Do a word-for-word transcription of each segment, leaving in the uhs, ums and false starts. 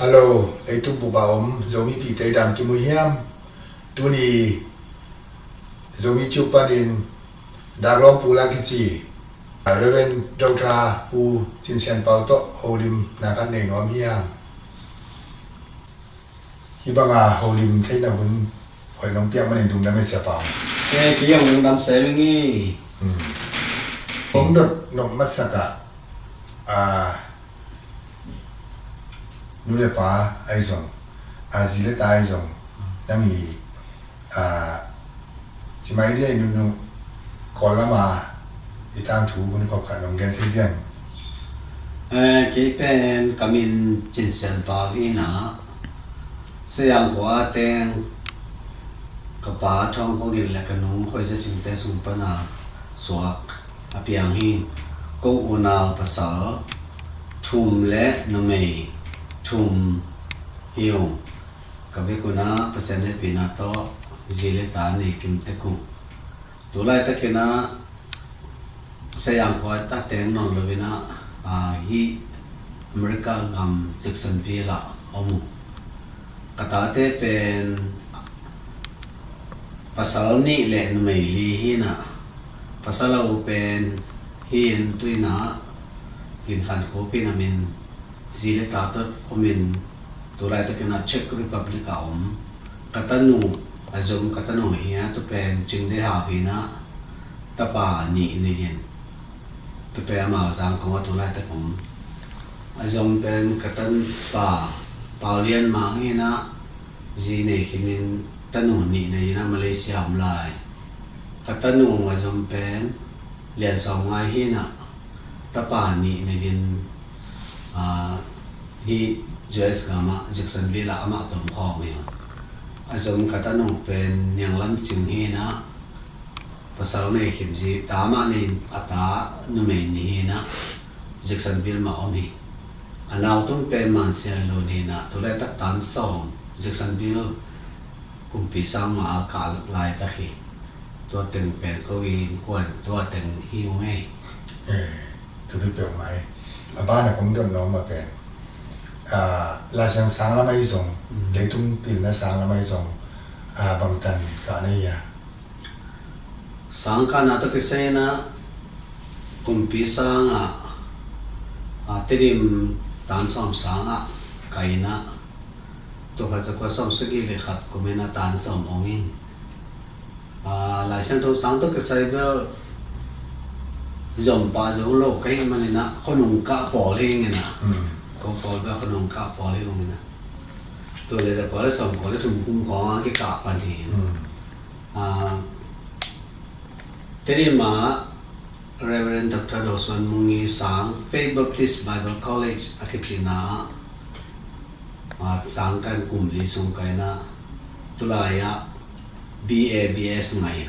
Hello, leitung bup a om Zomipihte i dam kimu hiam? Tuni Zomi Tube panin Dak Lawng Pu la kici Reverend Doctor Pu Cin Sian Pau tawh holimna khat nei nuam hiam? Hih banga holim theihna hun hoih nong piak manin lungdam ei, Sia Pau. Eh, kei zong lungdam sem ing ei. Hmm. Kong dot nop masak ah, ah, nu le pa ahi zong, ah, zi le ta ahi zong, nang i, ah, ci mai dia i nunung Kawl lama i tangthu hun khop khat nong gen thei diam? Eh, kei pen ka min Cin Sian Pau hi na, Sayang khua teng ka pa Thawng Khaw Gin le ka nu Khoi Za Cing te sung pana suak a piang hi. Ko unau pasal thum le numei thum hi ung. Ka vekun ah Pasian hehpihna tawh zi le ta nei kim tek uh. Tu laitakin ah Sayang khua ah teng nawn loin ah, ah, hih America gam Jacksonville ah om uh. Ka tate pen pasal nih le numei li hi na, pasal a u pen hi in tu in ah Gin Khan Khup hi na, min zi le ta tawh om in, tu laitakin ah Czech Republic ah om. Ka tanu a zom, ka tanu hi a, tu pen Cing Dei Hau hi na, tapa nih nei hi in. Tu pen amau Zangkong ah tu laitak om. A zom pen ka tapa Pau Lian Mang hi na, zi nei khin in, tanu nih nei hi na, Malaysia om lai. Ka tanu a zom pen Lian Sawm Ngai hi na, tapa nih nei in, ah, hih U S gam ah Jacksonville ah amah tawh om khawm hi. A zom ka tanu pen Niang Lam Cing hi na, pasal nei khin, zi ta mah nei in, a ta numei nih hi na, Jacksonville mah om hi. A nau tung pen Man Sian Lun hi na, tu laitak tan sawm Jacksonville kumpi sang mah a kah laitak hi. Tua teng pen ko innkuan tua teng hi ung ei. Eh, tu dih peuhmah ei. A ban a kong dot nuam mah pen, ah, Laisiang sang lam ahi zong, mm, leitung pilna sang lam ahi zong, ah, bangtan kah na hi a? Sang kahna tawh kisai in ah kumpi sang ah, ah, Tedim tan sawm sang ah ka in ah, tul khat za kua sawm sagih le khat kum in ah tan sawm ong in. Ah, Laisiangtho sang tawh kisai bel zom pah zo lo ka hih manin ah, khuanung kah pawl hi ing in ah. Mm. Ko pawl bel khuanung kah pawl hi ung in ah. Tul le za kua le sawm kua le thum kum khawng ah kikah pan hi. Mm. Ah, Tedim ah Reverend Doctor Do Suan Mung i sang, Faith Baptist Bible College a kici na, ah, sang kah in kum li sung ka in ah, tu lai ah B A B S ngah.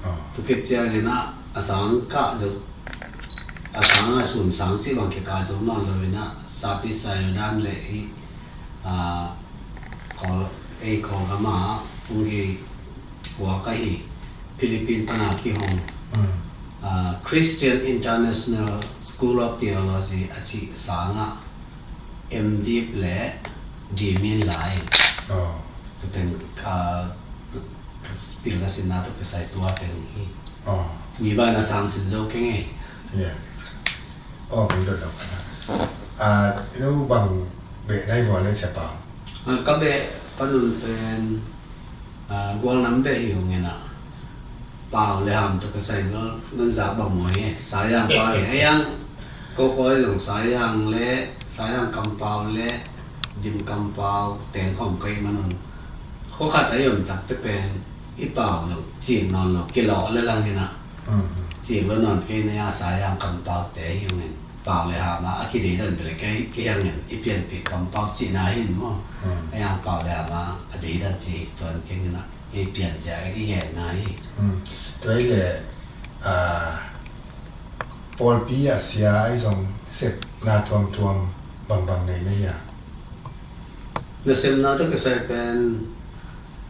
Ah. Tu khit ciangin ah, a sang kah zo, a sang a sun sang cih bang kikah zo nawn lo in ah, Sapi Sayodan le hih, ah, Kawl, ei Kawlgam ah hong kihua ka hi, Philippine pan a kihong, mm, ah, Christian International School of Theology a cih sang ah M.Div le D.Min la in. Oh. Tu teng, ah, ka pilna sinna tawh kisai tua teng hi. Oh. Mi ban a sang sin zo keng ei. Yeah. Oh, kong dot lo ka na. Ah, no bang beh na hi vua le, Sia Pau? Ah, ka beh panun pen, ah, Gualnam beh hi ung in ah. Pau le Ham tawh kisai bel non zak bang maw hi. Sayang pau hi. Ei ang ko koi zong Sayang le, Sayang kampau le Dim kampau teng khawm ka hih manun, khua khat a i om takte pen i pau zong cik nawn lo, kilawh le lang hi na. Mm. Cik lo nawn kei na, a Sayang kampau te hi ung in, Pau le Ham a kideidan bel kei, kei hang in i pianpih kampau cihna hi in maw. Mm. Ei ang Pau le Ham a deidan ci tuan keng in a, i pian cia i genna hi. Mm. Tua hi le, ah, pawlpi ah sia ahi zong sepna tuamtuam bangbang nei na hia? Na sepna tawh kisai pen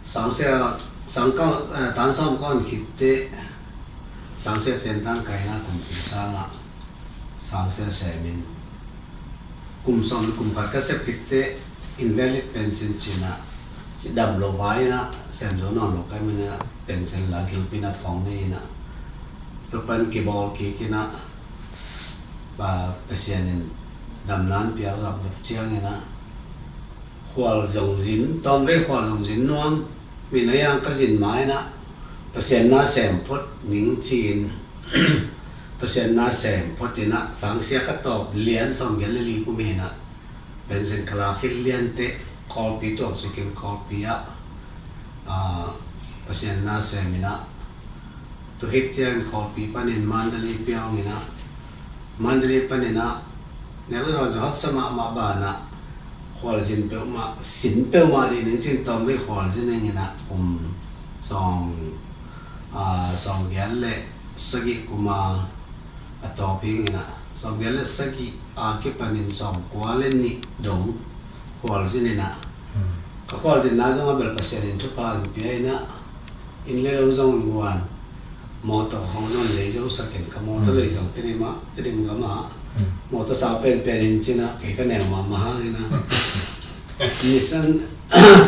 sangsia, sangkah, eh, tan sawm ka hon khitteh sangsia tentan kaina kumpi sangah sangsia semin, kum sawm le kum khat ka sep khitteh invalid pension ci-in ah, ci dam lo vai-in ah sem zo nawn lo ka hih manin ah pension la gilpi-in ah thong nei-in ah, tua pan kibawl kik-in ah, Pasian in damna hong piak zawh deuh ciangin ah, khual zong zin, tawmvei khual zong zin nuam, min a hiang ka zin ma-in ah Pasian na sem phot ning ci-in Pasian na sem phot-in ah, sangsia ka tawp lian sawmgiat le li kum hi-in ah, pension ka lak khit lian teh Kawlpi tuak sukin Kawlpi ah, aa, Pasian na sem-in ah, tua khit ciangin Kawlpi panin Mandalay pia hong in ah, Mandalay panin ah, nek le dawn zong haksa mahmah banah, khualzin peuhmah, sin peuhmah dih ning ci-in tawmvei khualzin ning in ah, kum sawm, aa, sawmgiat le sagih kum a, a tawp hi-in ah, sawmgiat le sagih a kipanin sawmkua le nih dong khualzin in ah, ka khualzinna zong a bel Pasian in thupha hong pia-in ah, inn le lo zong hong guan, mawtaw khawng zong lei zo sak in, ka mawtaw lei zong Tedim ah, Tedim gam ah mawtaw sau penpen in ci-in ah, kei ka neu mahmah hangin ah, Nissan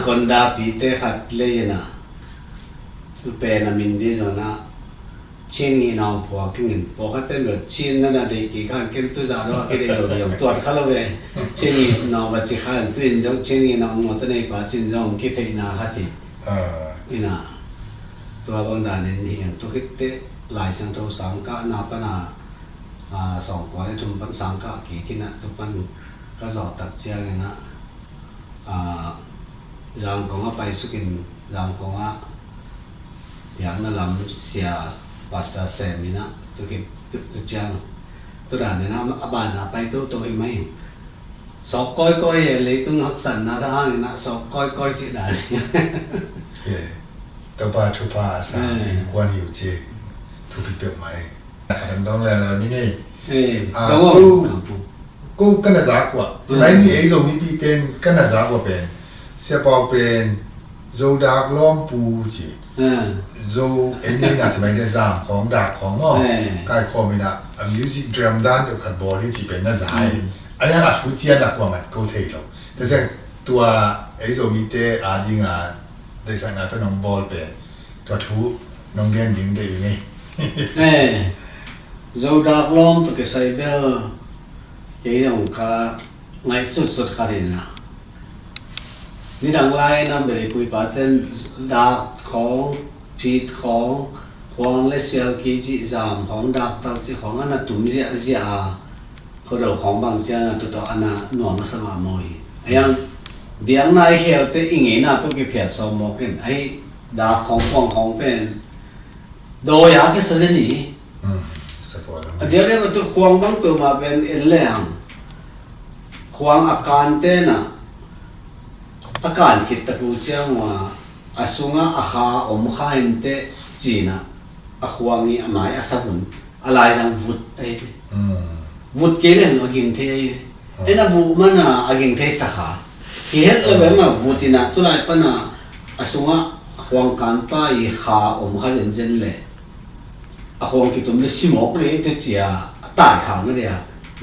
Honda pite khat lei-in ah, tu pen a min di zong ah, Chin ngih nong phuak kingin, pawlkhat ten bel Chin na na deih kik kha-in, ken tu zah dong a kideih lo ding zong tuat kha lo ve. Chin ngih nong va ci kha-in, tu-in zong Chin ngih nong mawtaw neipa ci-in zong kitheihna khat hi. Ina, tua bang danin hi-in tu khit teh Lai Siangtho sangkahna pan a, aa, sawmkua le thum pan sangkah kik-in ah, tu pan ka zawh tak ciangin ah, aa, Zangkong ah paisukin, Zangkong ah biakna lam sia, pastor sem-in ah, tu khit, tu, tu ciang, tu danin ah a ban a pai toto hi mai. Sawk kawikawi e, leitung haksatna ta hangin ah sawk kawikawi cih dan hi. Topa thupha a sa innkuan hi uh ci, thupi peuhmah e. Ka dangdang lel ni ngei. Ko ka na zak uh a, ci mai ni, ei Zomipite in ka na zak uh a pen, Sia Pau pen Zodak lawmpu ci. Zo, ei ngeina ci mai ni, zam khawng, dak khawng maw, kaikhawm in ah, a music drum dan deuh khat bawl hi ci pen na za hi. A hiang a thu cian a kuaman ko thei lo. Tua ciang tua ei Zomite a dinga deihsakna tawh nong bawl pen, tua thu nong gen ding deih ing ei. Zodak lawm tawh kisai bel kei zong ka ngaihsutsut khat in ah, nidang lai-in ah bel i pu i paten dak khawng, phit khawng, khuang le sial kizih, zam khawng, daktal cih khawng a na tum ziahziah a, khuado khawng bang ciang a tua tawh a na nuam a sa mahmah hi. A hiang biakna i khel teh i ngeina peuh kiphiat sawm mawk in, ahi dak khawng, khuang khawng pen dawi a kisa zen hi. A diakdiak a tu khuang bang peuhmah pen en le hang, khuang a kan ten ah, a kan khit ta pu ciang uh a, a sungah a kha om kha in teh ci-in ah, a khuang i a mai a sa hun, a lai zang vut ahi ve. Vut kei leng a ging thei ahi ve. En a vuh man a a ging thei sa kha. Hi het lo bem a vut in ah, tulai pan a, a sungah khuang kan pa i kha om kha zenzen leh, a khuang kitum le si mawk le te ci a, a tai kha na dia,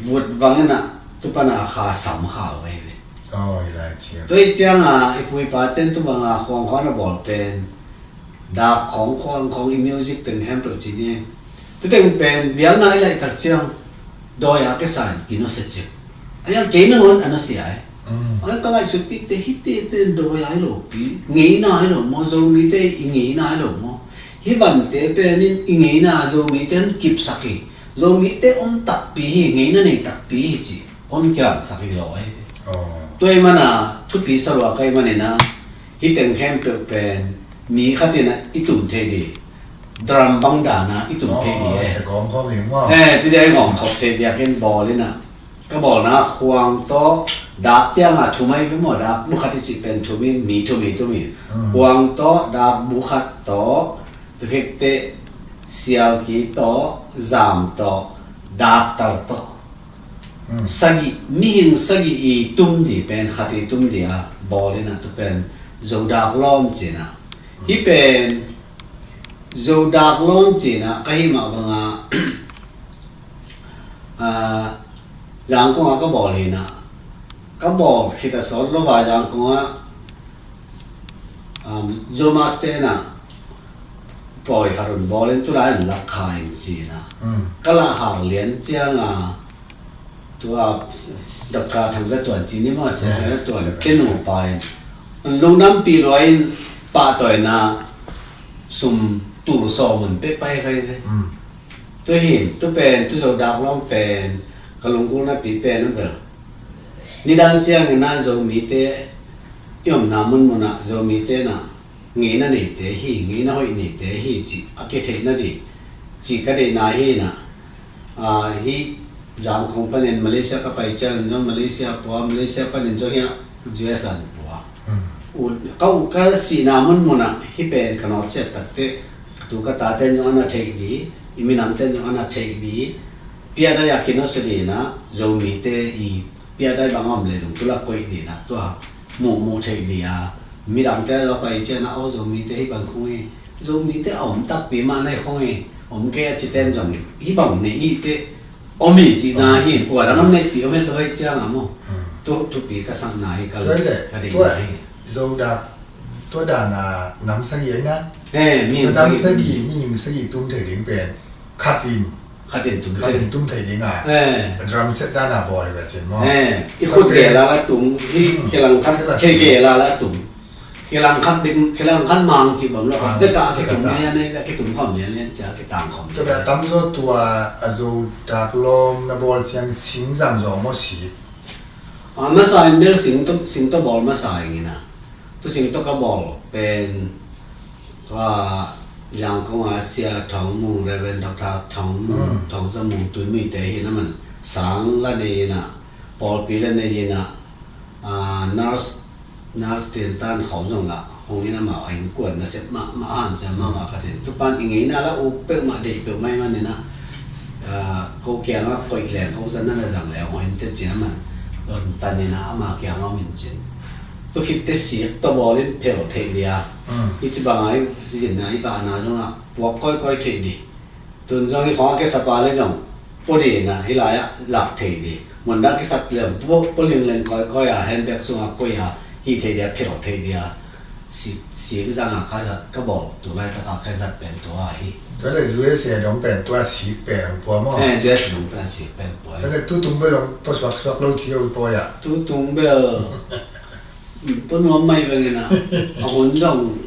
vut vang in ah tu pan a kha sam kha uh ahi ve. Tua hi ciang a i pu i paten tu bang a khuang khawng a bawl pen, dak khawng, khuang khawng, i music teng khempeuh ci ni. Tu teng pen biakna i laih tak ciang dawi a kisa in kinusia cip. A hiang kei nangawn a nusia hi. A ka ngaihsut kik teh hihte pen dawi a hi lo pi, ngeina hi lo maw, Zomite i ngeina hi lo maw? Hih vante pen in i ngeina Zomite hong kipsak hi. Zomite om takpi hi, ngeina nei takpi hi ci hong kiangsak hi lo ahi. Tua ahih man a thupi sa lua ka hih manin ah, hih teng khempeuh pen mi khat in ah i tum thei ding, drum bang dan a i tum thei ding e. Ci dia i gawm khop thei diakin bawl in ah, ka bawlna khuang tawh dak ciang a thum ahi ve maw, dak bu khat i cih pen thum hi, mi thum hi, thum hi. Khuang tawh, dak bu khat tawh, tu khit teh sialki tawh, zam tawh, daktal tawh, sagih, mihing sagih i tum ding pen khat i tum ding a bawl in ah tu pen Zodak lawm ci-in ah. Hih pen Zodak lawm ci-in ah ka hih mah bang a, Zangkong ah ka bawl hi-in ah, ka bawl khit a sawt lo a, Zangkong ah, um, Zomas te na pawi khat un bawl in, tulai an lak kha in si na. Mm. Ka lak khak lian ciang a, tua Doctor Thang Za Tuan ci ni maw, Sia Thang Za Tuan te nupa in, an lungdam pi lua in pahtawina sum tul sawm un pe pai kai ve. Mm. Tu hin, tu pen, tu Zo dak lawng pen, ka lunggulna pi pen, a bel. Nidang ciangin a Zomite, i omna munmun ah Zomite na, ngeina neite hi, ngeina hoih neite hi, ci a kitheihna di, ci ka deihna hi na, a, hi Zangkong panin Malaysia ka pai ciangin zong Malaysia pua, Malaysia panin zong hi a U S an pua. Hmm. U, ka, u, ka sihna munmun ah, hi pen ka nawt siat takte, tu ka tate zong ana theih di, i minamte zong ana theih di, piatai a kinosa di na, Zomite i piatai bang om le zong tulak koih di na, tua muh muh theih di a, midangte a pai cian a, aw Zomite hi bang khong hi, Zomite a om takpi mah na hi khong hi, om kei a citen zong hi bang nei hi te, om hi cihna hi, kua dang om neihpih om het lo hi ciang a maw. Hmm. Tu, thupi ka sakna hi ka, tua le, ka deihna hi. Zo dak, tua dan a nam sagih ahi na. Eh, mihing sagih. Nam sagih, mihing sagih tum thei ding pen. Khat in. Khat in tum thei. Khat in tum thei ding a. Eh. Drum set dan a bawl hi ve cin maw. Eh, i khut gel a la tum, i khilang khat, khel gel a la tum. Khilang khat ding, khilang khat mang ci bang lo. Mang. Vek a kitum lian, a kitum khawm lian, lian cia kitang khawm. Tua bia tam zaw tua a Zo dak lawm na bawl ciang sing zang zaw maw si. A masa in bel sing tawh, sing tawh bawl masa ing ina. Tu sing tawh ka bawl pen tua Zangkong a Sia Thang Mung, Reverend Doctor Thang Mung, Thang Za Mung, Tui Mui te hi na man sang la nei ina, pawlpi la nei ina, a, nurse, nurse ten tan khawng zong la hong ina, mau a innkuan nasep mahmah a, hanciam mahmah khat in. Tu pan i ngeina la uk peuhmah, deih peuhmah i man ina, a, ko kiangah koih leng, ko zan na la zang leng, hong in te cin a man. Don tan ina ama kiangah om in cin. Tu khit te sik tawh bawl in phel theih lia. Mm. I ci bang a i zin a i bah na zong a puak kawikawi theih di. Tun zong i khawng a kisap a le zong pua di na, hi lai ah lak theih di. Mun dah kisap le zong pua, pua lingleng kawikawi a, handbag sung a koih a, hi theih di a, phel theih di a. Sik, sik zang a ka, ka bawl, tu laitak a ka zat pen tua hi. Tua le U S A dong pen tua sik pen ang pua maw? Eh, U S A dong pen sik pen pua. Tua le tu tung bel dong pua suaksuak lo ci a ui pua ya. Tu tung bel, mm, pua nuam mai beng ina. A hun dong,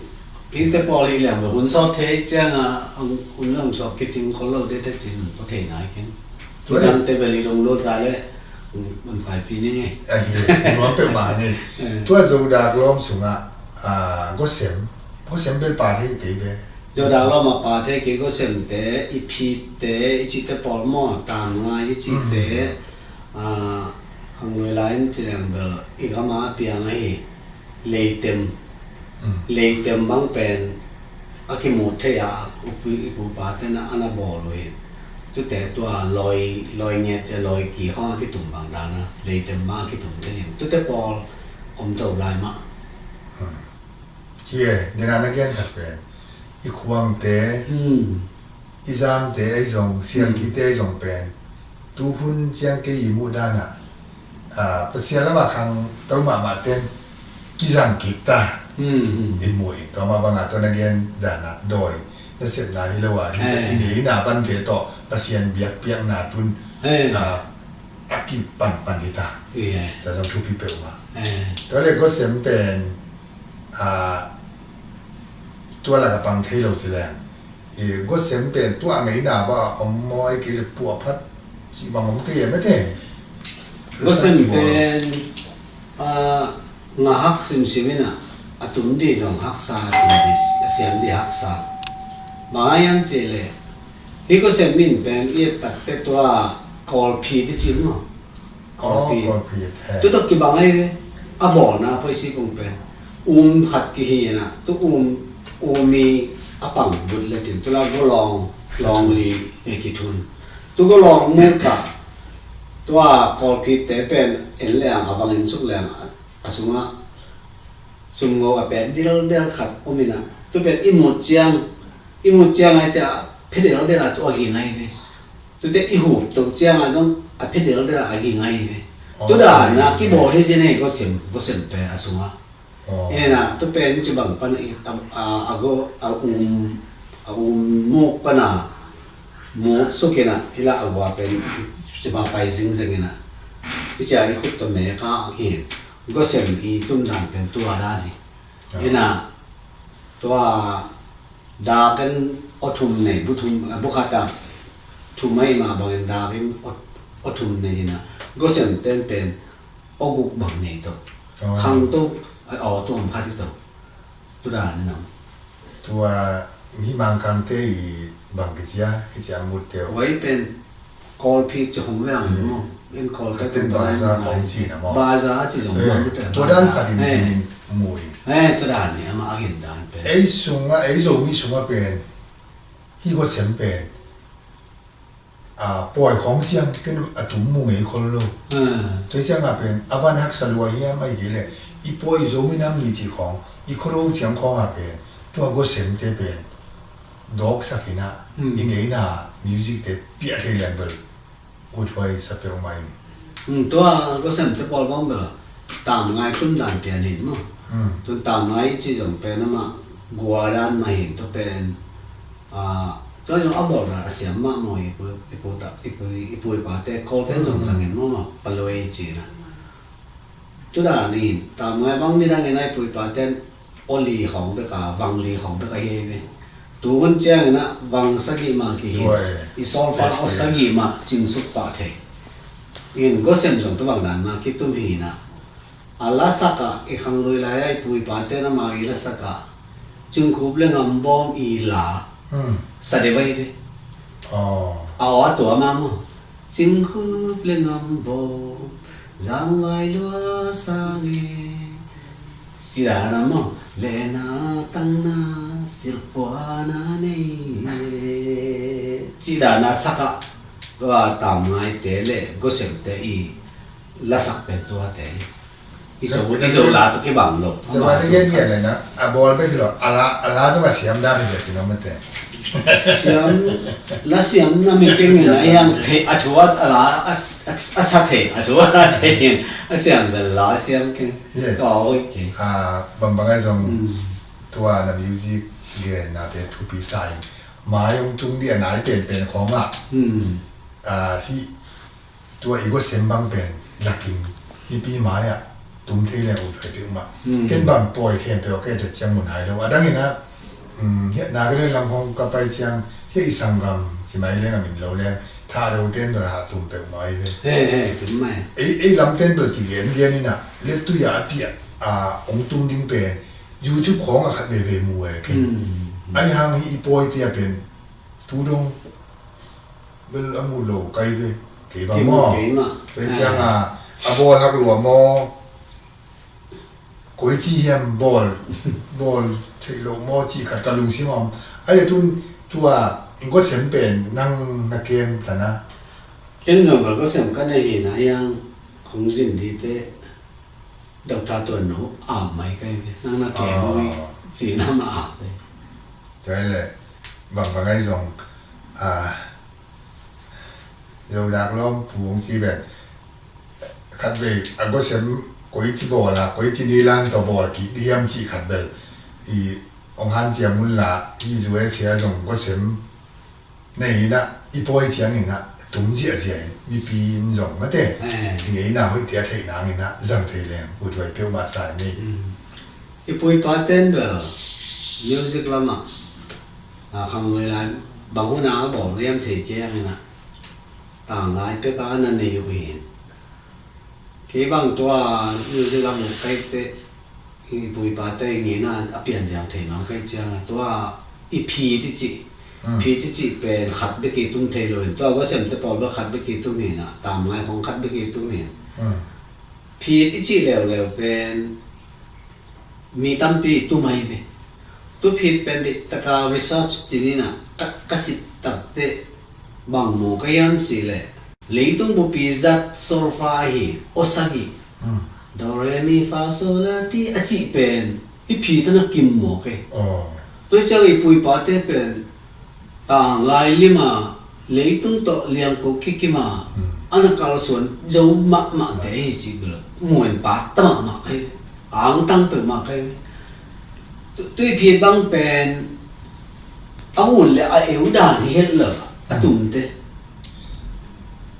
kingte pawl hi liang bel hun sawt thei ciang a, a hun dong suak kicing khol lo de te cin pua thei nai keng. Tua le. Midangte bel i lunglut ka le, mm, man paipi ni nge. Ahi, nuam peuhmah ni. Eh. Tua Zo dak lawm sungah, a, gosem, gosem bel pa thei kei be. Zo dak lawm a pa thei kei, gosemte, i phite, i cihte pawl maw, tang ngai i cihte, mm, a, hang lui lai in ci leng bel, i gam a piang ahi, leitem. Mm. Leitem bang pen, a kimut thei a, upi, i pupa ten a, ana bawl uh hi. Tute tua lawi, lawi ngiat cia lawi ki khawng a kitum bang dan a, leitem bang a kitum thei in. Tute pawl, om to lai mah. Mm. Hi e, nena na gen khat pen. I khuangte, hmm, i zamte ahi zong, sialkite ahi zong pen. Tu hun ciang kei i muh dan ah, a, Pasian lam a khangto mahmah ten kizang kip ta. Hmm, hmm. I muh i, tua mah bang a tua na gen dan ah, dawi, nasepna hi lo a, hi, eh, i ngeina pante tawh, Pasian biakpiakna tun, eh, a, a kipanpan hi ta. Eh. Tua zong thupi peuhmah. Eh. Tua le gosem pen, a, tua lak a pang thei lo ci leng. I gosem pen tua ngeina bang a om maw, ahih kei leh puahphat cih bang om kei a mete. Gosem pen, a, nga hak simsim ina, a tum di zong haksa, a tum di, a siam di haksa. Bang a hiam cih leh, hih gosem in pen i et takte tua kawlphi di ci maw. Kawlphi. Oh, kawlphi, eh. Tu tawh kibang ahi ve. A bawlna poi si kong pen. Um khat kihi ina. Tu um, um i a pang but le tin. Tu la go lawng, lawng li, eh, kithun. Tu go lawng mu ka. Tua kawlphi te pen en leng a bang en suk leng a, a sungah sumngo a pek dildel khat om ina. Tu pen i mut ciang, i mut ciang a cia phe dildel a tu a ging ahi ve. Tute i hup to ciang a zong a phe dildel a ging ahi ve. Tudan a kibawl hi zin ei, gosem, gosem pen a sungah. Ina tu pen ci bang pan a, a, a go a um a um muk pan a muk suk ina ila a gua pen ci bang pai zingzing ina i cia i khut to me ka ki gosem i tum dan pen tua dan hi. Ina tua dakin aw thum nei, bu thum, bu khat a thum a ima bangin dakin aw thum nei ina gosem ten pen aw guk bang nei to. Khang to aw tuam khat hi to. Tudan ina. Tua mi Mangkangte i bang kicia i cia mut teu. Wai pen Kawl phit ci hong veng in maw. In Kawl ka pen baza hong ci na maw. Baza ci zong maw. Tua dan khat in in mu in. Eh, tua dan ni ama a gin dan pen. Ei sunga, ei Zomi sunga pen. Hi gosem pen. A pawi khawng ciang ken a tum mu ngei khol lo. Tua ciang a pen a van haksa lua hiam a i gei le i pawi Zomi nam ni ci khawng i kholo ciang khawng a pen tua gosem te pen dawksak ina i ngeina music te piah thei lian bel. Uthuai sa peuhmah in. Tua gosem te pawl bang bel tam ngai tum dan pian in maw. Tun tam ngai i ci zong pen amah gua dan mah hin tua pen. Tua zong a bawl dan a siam mah maw i pu i pu ta i pu i pu i pa te Kawl te zong zang in maw maw paloi i ci na. Tudan in tam ngai bang ni dang in a i pu i pa ten aw li hong bek a vang li hong bek a hi ve. Tu hun ciang in a vang sagih mah kihi i solfa aw sagih mah cingsuk pah thei. In gosem zong tu bang dan mah kitum hi na. A lasak ah i khanglui lai a i pu i pa ten amah i lasak ah cingkhup le ngambawm i la sa deuh ahi ve. A aw a tua mah maw. Cingkhup le ngambawm zangvai lua sang e. Ci dan a maw. Lehna tangna silhpuana nei e. Ci dan a sak ah tua tam ngaite le gosemte i lasak pen tuate. I zo, i zo la tu kibang lo. Zo la tu kibang lo. Gen gen na, a bawl bek lo, a la, a la tu a siam dan bek lo mate. Siam, la siam na mi keng na yang thei, a thu a la, a, a, a sa thei, a thu a la thei, a siam dan la siam keng. Ka oi ke. A, bang bang ai zong tua na music gen na te thupi sa in. Mai ong tung di a nai pen pen khong a. A, hi Tua i gosem bang pen lakin nipi mai-ah tum thei leng ut huai peuhmah. Ken bang pawi khempeuh a kei tet ciang mun hai lo. A dangin ah, hiah Nagaland lam hong ka pai ciang hiah i sanggam ci mai leng a min lo leng Thado ten bel hah tum peuhmah ahi ve. He, he, tum mai. Ei, ei lam ten bel kigen gen in ah lettui ah a piah a hong tum ding pen YouTube khawng a khat veve mu e ken. Ahi hang hi i pawi tia pen tu dong Bel a mu lo kai ve. Kei bang maw. Kei mah. Kei siang a, a bawl hak lua maw. Koi ci hiam bawl, bawl theih lo maw ci khat ka lungsim om. Ai le tun tua gosem pen nang na kem tana. Ken zong ka gosem ka nei hi na hiang hong zin di te. Doctor Tuan No ap mai kai ve. Nang na kem ui ci na ma ap ve. Tua le bang bang ai zong a Zodak lawm pu hong ci ven. Khat vei a gosem koi ci bawl a koi ci ni lan tawh bawl kik di hiam cih khat bel i hong hanciam un la i zu e sia zong gosem nei in ah i pawi ciangin ah tum ziahziah in mipi in zong mate i ngei in ah hoih tia theih nangin ah zang thei leng uthuai peuhmah sa in ei. I pu i pa ten bel music lamah a khang lui lai bang hun a a bawl liam thei kiangin ah tang lai pek a na nei uh hi. Kei bang tua music lam uh kai te i pu i pa te i ngina a pian ziang thei nong kai ciang a tua i phi ti ci phi ti ci pen khat bek i tum thei lo in tua gosem te pawl bek khat bek i tum hi na tam ngai khong khat bek i tum hi. Phi ti ci leuleu pen mi tampi tu mai ve. Tu phit pen dik taka research ci ni na ka, ka sit takte bang maw ka hiam ci le leitung bupi zat solfa hi osagi do re mi fa so la ti a ci pen i phit na kim maw ke. Tu ciang i pu i pa te pen tang lai lima leitung tawh liangko kikima a na kalsuan zo mahmah te hi ci bel muan pak ta mahmah kai ve. Angtang peuhmah kai ve. Tu-, tui phit bang pen a ngun le a eu dan hi het lo a tumte.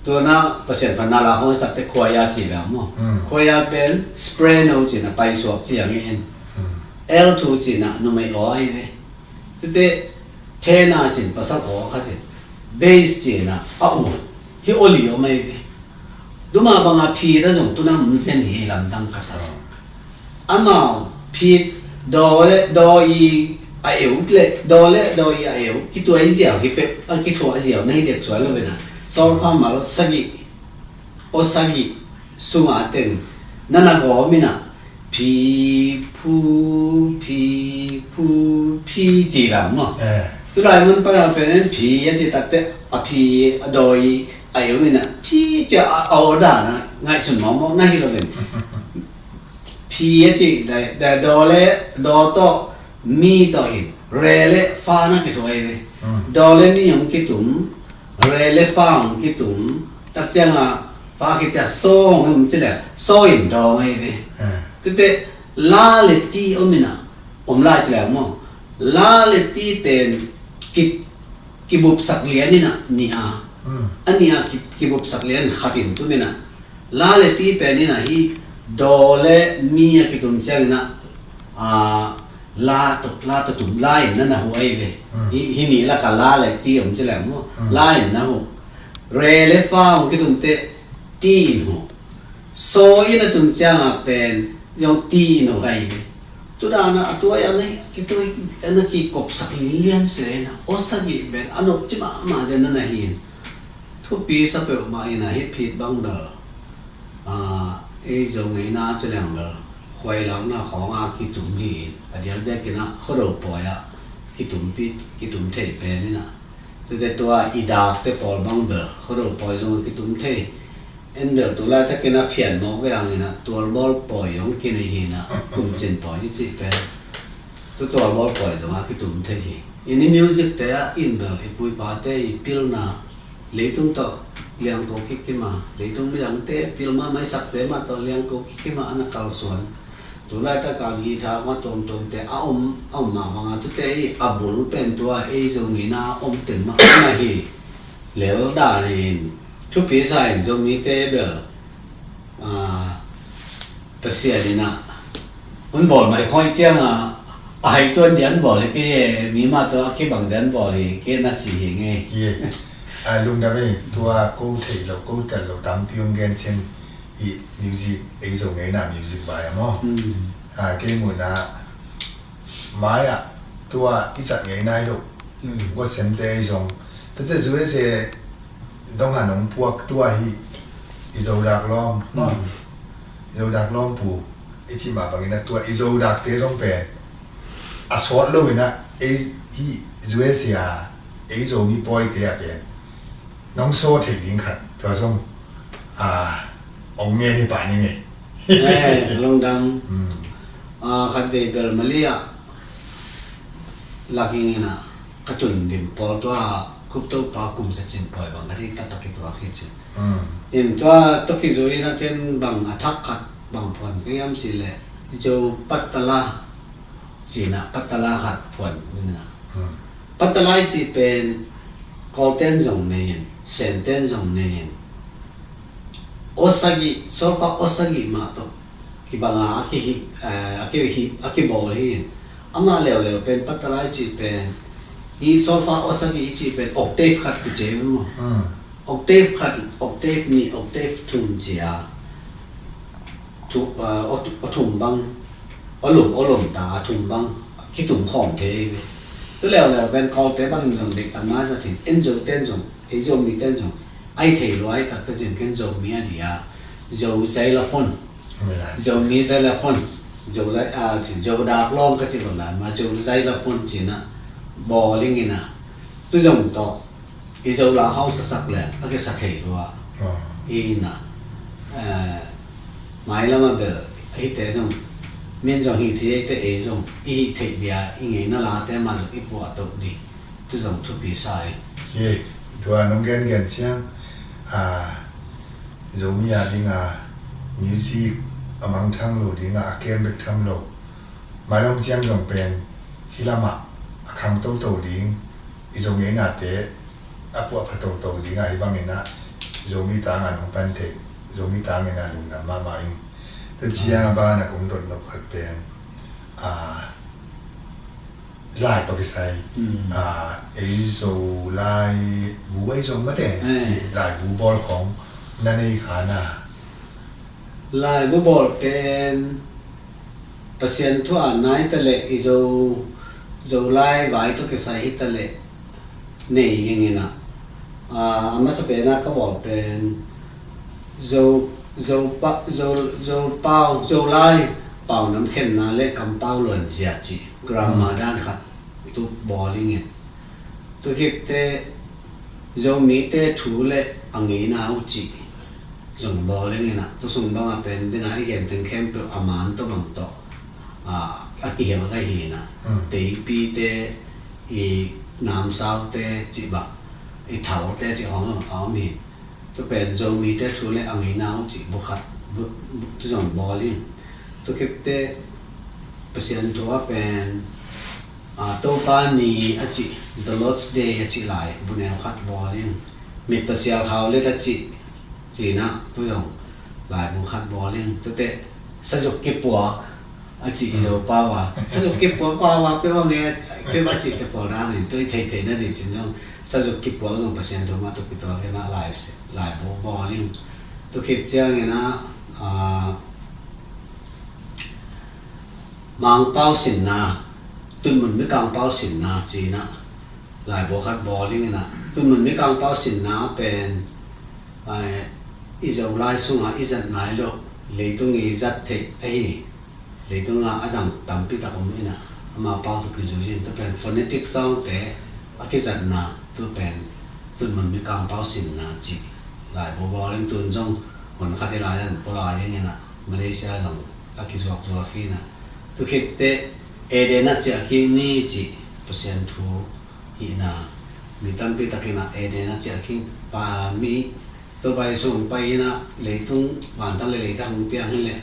Tuana Pasian phan na la hong sakte khuaya ci ve maw. Khuaya pen soprano cina paisuak ci a nge en. Alto cina numei aw ai ve. Tute tenor cin pasal aw khat hi. Bass cina a u hi oli aw mai ve. Duma banga phit a zong tuna mun zen hi lamdang ka sa. Amau phit daw le daw i a eu le daw le daw i a eu kituai ziau hi pek a kithuah ziau na hi dek suai lo vena. Solfa mal sagih aw sagih sunga teng nana gawmina phi phu phi phu phi ci lam maw. Tulai mun pana penen phi a ci takte a phi a daw i a eu mina phi ci a aw dana ngaihsun mawkmawk na hi lo ven. Phi a ci da, da daw le daw tawh mi tawh in re le fa na kithuai ve. Daw le mi hong kitum, re le fa hong kitum, tak cianga fa khit cia saw hong um ci le saw in daw ngai ve. Tute la le ti om ina om lai ci le maw. La le ti pen ki, kibupsak lian ina ni a. A ni a ki, kibupsak lian khat in tum ina. La le ti pen ina hi daw le mi a kitum ciang ina, a, la to, la to tum la in na na hu ai ve. Hi, hi ni laka la le ti om ci le maw. La in na hu. Re le fa hong kitum te ti in hu. Saw in a tum cianga pen zong ti in hu ai ve. Tudana a tuai a na kituai a na kikopsak lian se ina. Aw sagih pen a nop ci mahmah den na na hi in. Thupi sa peuhmah ina hi phit bang bel. A, ei zo ngeina ci leng bel khuailakna khawnga kitum hi a dial biakina Khuado pawi ah kitumpi, kitum thei pen ina. Tute tua i dakte pawl bang bel Khuado pawi zong kitum thei. En bel tu laitakina phian mawk ve angina tualbawl pawi zong kinei hina kumcin pawi i cih pen. Tu tualbawl pawi zonga kitum thei hi. Ini music te ah in bel i puipate i pilna leitung tawh liangko kikima, leitung midangte pilma maisakte mah tawh liangko kikima ana kalsuan. Tulaitaka guitar ma tuamtuamte a om, a om mah banga tute i a bul pen tua ei zo ngeina om teng mah ana hi. Lel dan in thupi sa in zo ngite bel, a, Pasian ina un bawl mai khoi cianga a hai tuan dian bawl hi kei e, mi mah tua a kibang dian bawl hi kei na ci hi nge. Ye. A lungdam ei, tua ko thei lo, ko tel lo tampi om gen cin i music, ei zo ngeina music bai a maw. A kei muna mai ah tua i zat ngei nai lo. Guat semte ei zong tua cia zu e se dong han ong puak tua hi i zo dak lawm. I zo dak lawm pu i ci mah bangin a tua i zo dakte zong pen a sawt lo ina ei hi zu e se a ei zo mi pawite a pen nong saw thei ding khat tua zong a ong ngen hi pah ni ngei. Lungdam. Khat vei bel Malaysia laking ina ka tun dim pawl tua khup to pa kum sa cin pawi bang ka ri ka tak i tua khi cin. In tua to ki zui na ken bang a thak khat bang phuan ka yam si le zo patala cina patala khat phuan ina. Patala i ci pen Kawlten zong nei in, Senten zong nei in. Osagi, solfa osagi mah tawh kibanga a kihi, a kihi, a kibawl hi in. Amah leuleu pen patala i ci pen hi solfa osagi i ci pen octave khat kici maw. Octave khat, octave nih, octave thum cia. Thu, a, aw thu, aw thum bang, aw lum, aw lum ta, a thum bang kitum khawm thei ve. Tu leuleu pen Kawlte bangin zong dik tak masa thin, en zo ten zong, ei zo mi ten zong ai thei luai tak ta cin ken zo mi a dia, zo xylophone. Zo mi xylophone, zo lai, a, thin zo dak lawng ka ci lo nan ma zo xylophone cina bawling ina. Tu zong tawh i zo la hong sasak le a kisa thei lua. I ina, eh, mai lama bel hite zong min zong hi thei te ei zong i hi thei dia i ngeina late ma zong i puah to di. Tu zong thupi sa i. Ye, tua nong gen gen ciang, a, Zomi a dinga music a mangthang lo dinga a kem bek tham lo. Mailong ciang zong pen hih lamah a khang toto ding, i Zo ngeinate a puahpha toto dinga hih bangin ah Zomi tangin hong pan thei, Zomi tangin ah lungdam mahmah ing. Tua ciang a banah kong dot nop khat pen, a, lai tawh kisai, mm, a, ei Zo laibu, ei Zo mate, eh, laibu bawl khong na nei kha na. Laibu bawl pen Pasian thu a nai ta leh i Zo, Zo lai vai tawh kisai hi ta leh nei ing ina. A, a masa pena ka bawl pen Zo, Zo pa, Zo, Zo pau, Zo lai pau nam khenna le kampau luanzia cih grammar dan khat tu bawl ing in. Tu khit teh Zomite thu le a ngeina uh cih zong bawl ing ina. Tu sung banga pen dina i gen teng khempeuh a man tawh bang tawh, a, a kihel ka hi ina. Mm. Teipite, i namsaute cih bang, i thalte cih hong a om hi. Tu pen Zomite thu le a ngeina uh cih bu khat, bu, bu, tu zong bawl ing. Tu khit teh Pasian thu a pen, a, Topa ni a cih, The Lord's Day a cih lai bu neu khat bawl ing. Mitta sial khau let a cih, cina, tu zong laibu khat bawl ing. Tu teh sazuk kipuak a cih i Zo pau a. Sazuk kipuak pau a, peuh a nge, peuh a cih te pawl dan in, tu i theithei na ding cin zong sazuk kipuak zong Pasian thu mah tawh kituak ina lai, laibu bawl ing. Tu khit ciang ina, a, Mangpau sinna, Tunmun Mikangpau sinna cina laibu khat bawl ing ina. Tunmun Mikangpau sinna pen, ai, i Zo lai sunga i zat nai lo, leitung i zat theih ahi, leitunga a zang tampi tak om ina, ama pau tawh kizui in, tua pen phonetic sound te a kizatna, tua pen Tunmun Mikangpau sinna cih laibu bawl ing. Tun zong hun khat i lai an pulai ing ina, Malaysia zong a kizuakzuak hi ina. Tu khit teh Eden a ciah kik ni cih Pasian thu hi ina, mi tampi tak ina Eden a ciah kik pa mi, tua bai sung pai ina leitung vantung le leitang hong piang hi leh,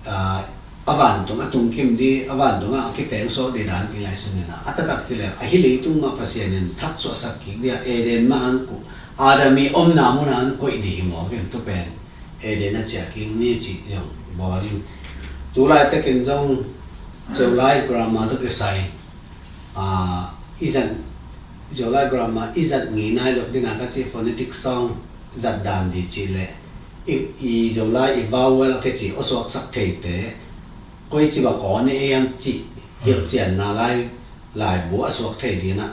a, a vantung a tungkim di, a vantung a kiteng sawh di dan i ngaihsun ina. A taktak ci leh a hi leitung mah Pasian in thak suahsak kik di a, Eden mah an kuh, Adam i omna mun an koih di hi mawk in, tua pen Eden a ciah kik ni cih zong bawl ing. Tu laitakin zong Zolai grammar tawh kisai, a, i zat, Zolai grammar i zat ngei nai lo dina ka ci, phonetic sound zat dan di cih leh i, i Zolai i vowel a kici aw suaksak theite koici bang aw ne ei am cih hilhcianna lai, laibu a suak thei dina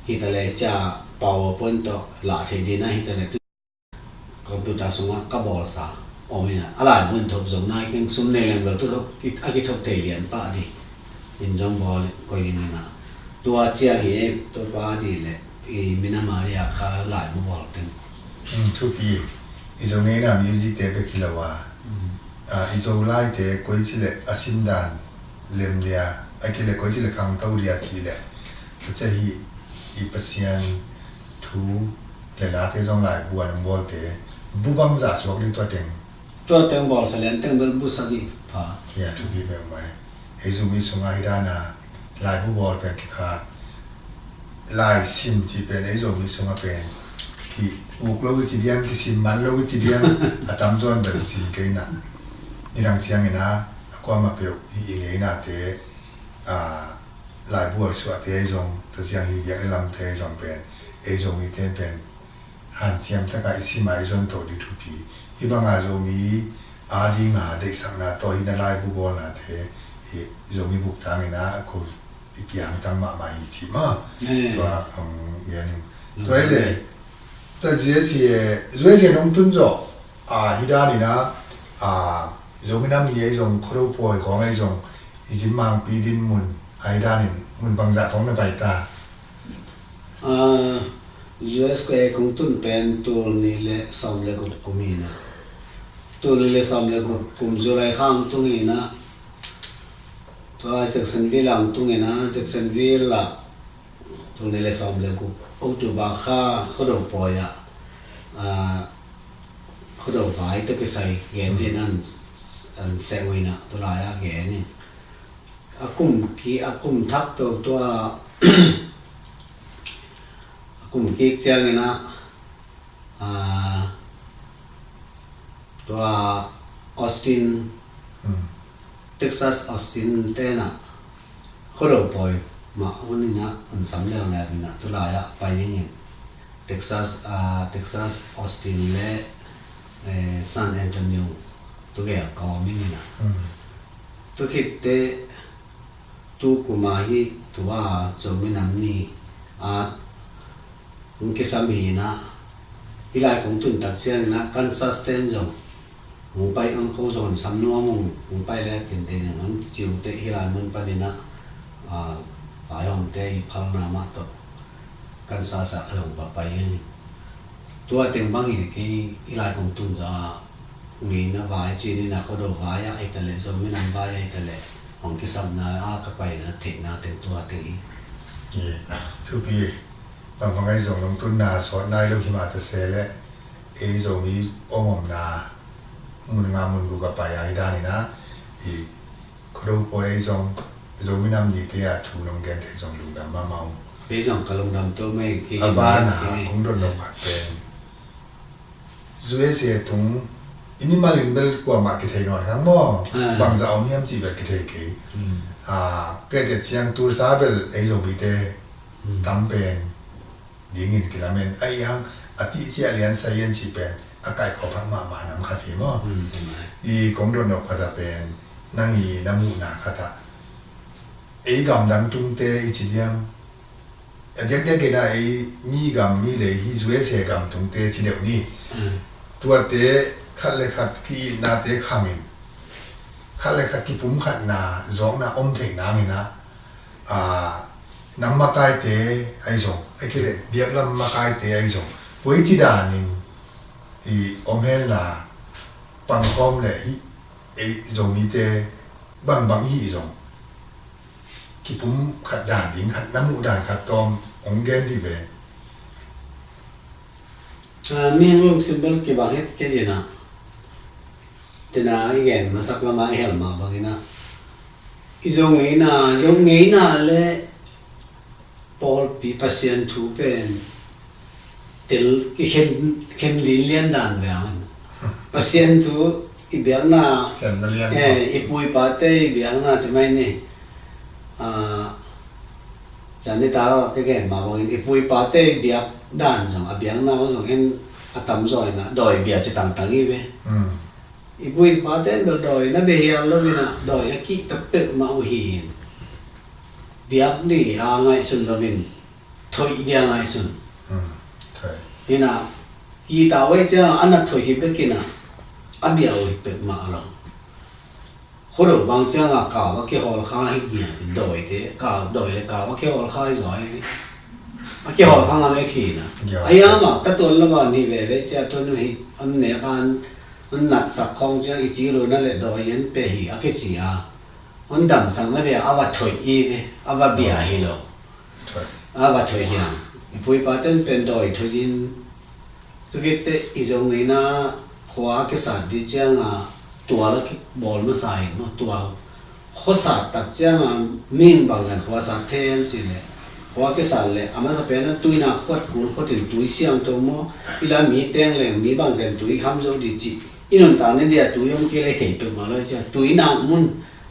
hi ta leh, cia PowerPoint tawh lah thei dina hi ta leh, tu computer sungah ka bawlsa om ina, a laibu in thop zo nai keng, sum nei leng bel tu thop, a kithop thei lian pah di in zong bawl koi ding ina. Tua ciang hi ei, tua pa di le i Mina Maria ka laibu bawl teng. Mm, thupi. I Zo ngeina music te bek hi lo a, mm, a, i Zo lai te koici le a sim dan lem lia, a ki le koici le khangto lia ci le, a cia hi i Pasian thu le late zong laibu a nong bawlte bu bangzah suak ding tua teng. Tua teng bawlsa lian teng bel bu sagih pha. Ya, thupi peuhmah. Ei Zomi sungah hi dana laibu bawl pen kikhak. Lai sim ci pen ei Zomi sungah pen ki uk lo kici diam, kisim man lo kici diam, a tamzaw in bel sim kei na. Nidang ciangin a, a kuamah peuh i, i ngeinate, a, laibu a suahte ahi zong, tua ciang hi biakinn lamte ahi zong pen ei Zomite pen hanciam taka i sim a i zon to ding thupi. Hih banga Zomi a dinga deihsakna tawh hih na laibu bawlnate, hih Zomi buk tangin a ko i kiangtang mahmah hi ci mah. Eh. Tua, um, gen in. Mm. Tua hi le, tua Z S A, Z S A nong tun zawh, a, hih danin a, a, Zomi Nam Ni ahi zong, Khuado pawi khawng ahi zong, i Zin Mangpi dinmun ahi danin mun bangzah khawng na pai ta? A, U S K kong tun pen tul nih le sawm le guk kum hi na. Tul nih le sawm le guk kum July kha hong tung hi na. Tua Jacksonville ah hong tung hi na, Jacksonville ah tul nih le sawm le guk October kha Khuado pawi ah, a, Khuado vai tawh kisai gen ding an, an seng uh in ah, tulai a gen in. A kum ki, a kum thak to tua, a kum kik ciangin ah, ah, tua Austin, Texas Austin te in ah, Khuado pawi mah hun in ah, hun sam leuleu in ah, tulai ah pai ding in Texas, ah, Texas Austin le, eh, San Antonio tugel kawm in ah. Tu khit teh tu kum a hi, tua Zomi Nam Ni a hong kisam hi in ah, hih lai kong tun tak ciangin ah Kansas ten zong hong pai, ang ko zong sam nuam ung, hong pai le tinte zong hong ciu teh hih lai mun panin ah, ah, vaihawmte i phalna mah tawh Kansas ah a zong va pai hi. Tua teng bang hi kei hih lai kong tun zah ngeina vai, ci-in ah Khuado vai ah hi ta leh, Zomi Nam vai ah hi ta leh, hong kisapna a ka paina theihna teng tua teng hi. Thupi. Bang bang ahi zong nong tunna sawt nai lo hi mah ta se leh, ei Zomi om omna mun nga mun guk a pai a hi dan in ah, i Khuado pawi ei zong, Zomi Nam Ni te ah thu nong gen thei zong lungdam mahmah ung. Kei zong ka lungdam to mai, kei a ban a kong dot nop khat pen U S A tung i mimal in bel kuamah kithei nawn kha maw. Bangzah om hiam cih bel kithei kei. Kei teh ciang Tulsa bel ei Zomite tam pen dingin kilamen. Ahi hang a tih ciah lian sa hian cih pen a kaikhawm phat mahmah nam khat hi maw. I kong dot nop khat a pen nang i na muhna khat ah ei gamdang tungte i ci liam. A diakdiak in ah ei mi gam mi lei hi U S A gam tungte ci deuh ni. Tuate khat le khat ki-itnate khangin khat le khat kipumkhatna zawkna om theih nangin ah, nam makaite ahi zong, ahi kei leh biaklam makaite ahi zong, koici danin i om henla pangkhawm leh hih ei Zomite bangbang i hih zong kipumkhat dan ding khat, na muh dan khat tawm hong gen dih ve. Mihing lungsim bel kibang het kei ding ah, tina i gen masak lamah i hel mah bangin ah, i Zo ngeina, Zo ngeina le pawlpi Pasian thu pen tel kikhen, khen linlian dan ve ang. Pasian thu i biakna, i pu i pate i biakna ci mai ni. Zan nitak ka gen mah bangin i pu i pate i biak dan zong, a biakna uh zong hen a tamzaw in ah dawi bia ci tangtang hi ve. I pu i pate in bel dawi na bia hial lo in ah dawi a kihta peuhmah uh hi in, biak ding a ngaihsun lo in thoih ding a ngaihsun. In ah kihta uh ahih ciangin a na thoih hi bek in ah a bia uh hi peuhmah lo. Khuado bang ciangin kau a kihawl kha hi ngiat in, dawite kau, dawi le kau a kihawl kha hi zaw hi. A kihawl kha ngam e khi na. Ahi hang a ka tuan lo a ni veve cia tuan hi, an nek an, an natsak khawng ciang i ci lo na le dawi an pe hi a kici a, an damsak na ve a va thoih i ve, a va bia hi lo. A va thoih hiang. I pu i pa ten pen dawi thoih in, tu khit teh i Zo ngeina khua a kisat ding ciangin tual a kibawl masa hi maw, tual. Khua sat tak ciangin mihing bang zan khua sat thei hiam cih leh, khua kisat leh a masa pen a tuinak khuat kul khuat in tui siangtho maw, i la mi teng leng mi bang zan tui kham zo ding cih i nuntak ni dia tui om kei leh thei peuhmah lo ciang tuinak mun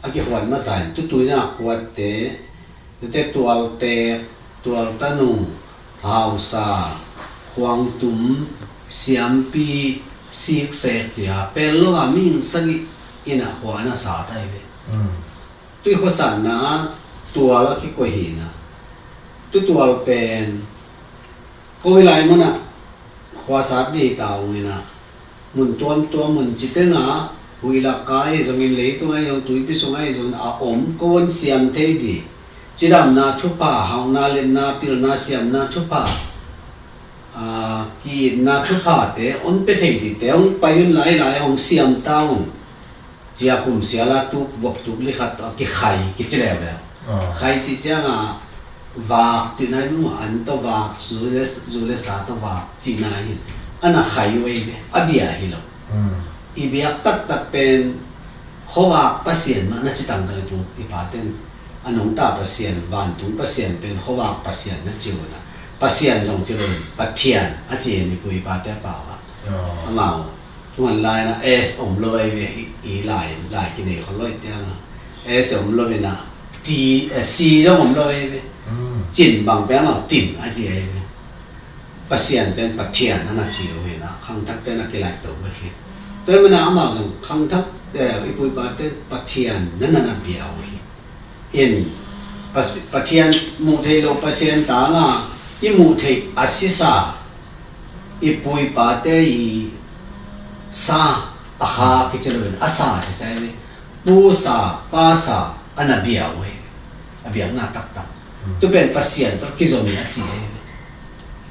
a kikhuat masa in, tu tuinak khuatte, tute tualtek, tualtanu, hausa, khuangtum, siampi, siksek cia pel lo a mihing sagih in a khua na sa ta hi ve. Tui khuasatna tual a kikoih hi na. Tu tual pen ko hi lai mun ah khua sat ding hi ta ung in ah, mun tuamtuam mun ci teng ah, huih lak ka ahi zongin, leitung ahi zong, tuipi sung ahi zongin a om, ko hong siam thei ding. Cidamna thupha, hauhna, lemna, pilna, siamna thupha, aa, ki-itna thuphate hong pia thei dingte hong pai un, lai lai hong siam ta un. Cia kum sial a tuk vok tuk li khat tawh a kikhai kici leuleu. Khai cih ciangin vak cihna hi maw, an tawh vak, zu le, zu le sa tawh vak cihna hi. A na khai uh ei ve, a bia hi lo. I biak taktak pen khuavak Pasian mah na ci tangtang i pu i paten a nungta Pasian, vantung Pasian pen khuavak Pasian na ci uh na. Pasian zong ci lo in Pathian a ci in i pu i pate a pau ah. Amau tuan lai na S om lo ei ve i lai lai kinei kho lo i ciang a S om lo in a T, eh, C zong om lo ei ve. Cin bang pia lo tin a ci ei ve. Pasian pen Pathian a na ci uh hi na, khangthak ten a kilaih to uh hi. Tua hi mana amau zong khangthak, eh, i pu i pate Pathian na na na bia uh hi. In Pas- Pathian muh theih lo Pasian tanga i muh theih a sisa i pu i pate i sa a kha kici lo in a sa ci sa hi. Pu sa, pa sa a na bia uh hi. A biakna taktak. Tu pen Pasian tawh kizom hi a ci hi.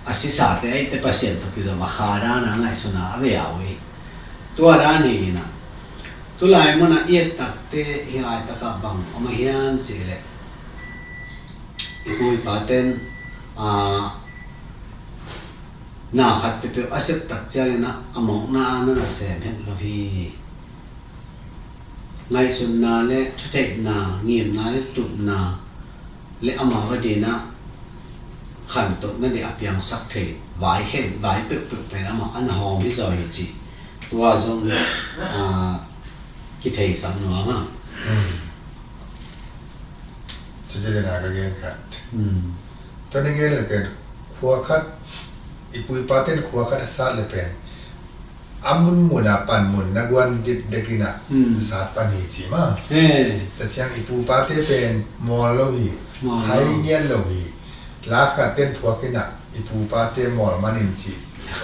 A sisate eite Pasian tawh kizom a kha dana ngaihsuna a bia uh hi. Tua dan hi ina. Tulai muna i et takte hi lai taka bang om a hiam cih leh i pu i paten a na khat peuhpeuh a sep tak ciangin a mawkna a na na sem het lo hi. Ngaihsutna le thutheihna, ngimna le tupna le amau a dina khantohna dih a piangsak thei vai hen, vai peuhpeuh pen amah an hawm hi zaw hi cih tua zong a kitheisak nuam a. Cuci le na ka gen khat. Tani gen le pen khua khat i pu i paten khua khat a sat le pen a munmun a panmun na guan dikdek ina sat pan hi ci ma. He. Tua ciang i pu pate pen mawl lo hi. Mawl lo. Hai ngian lo hi. La khat ten phuak ina i pu pate mawl manin ci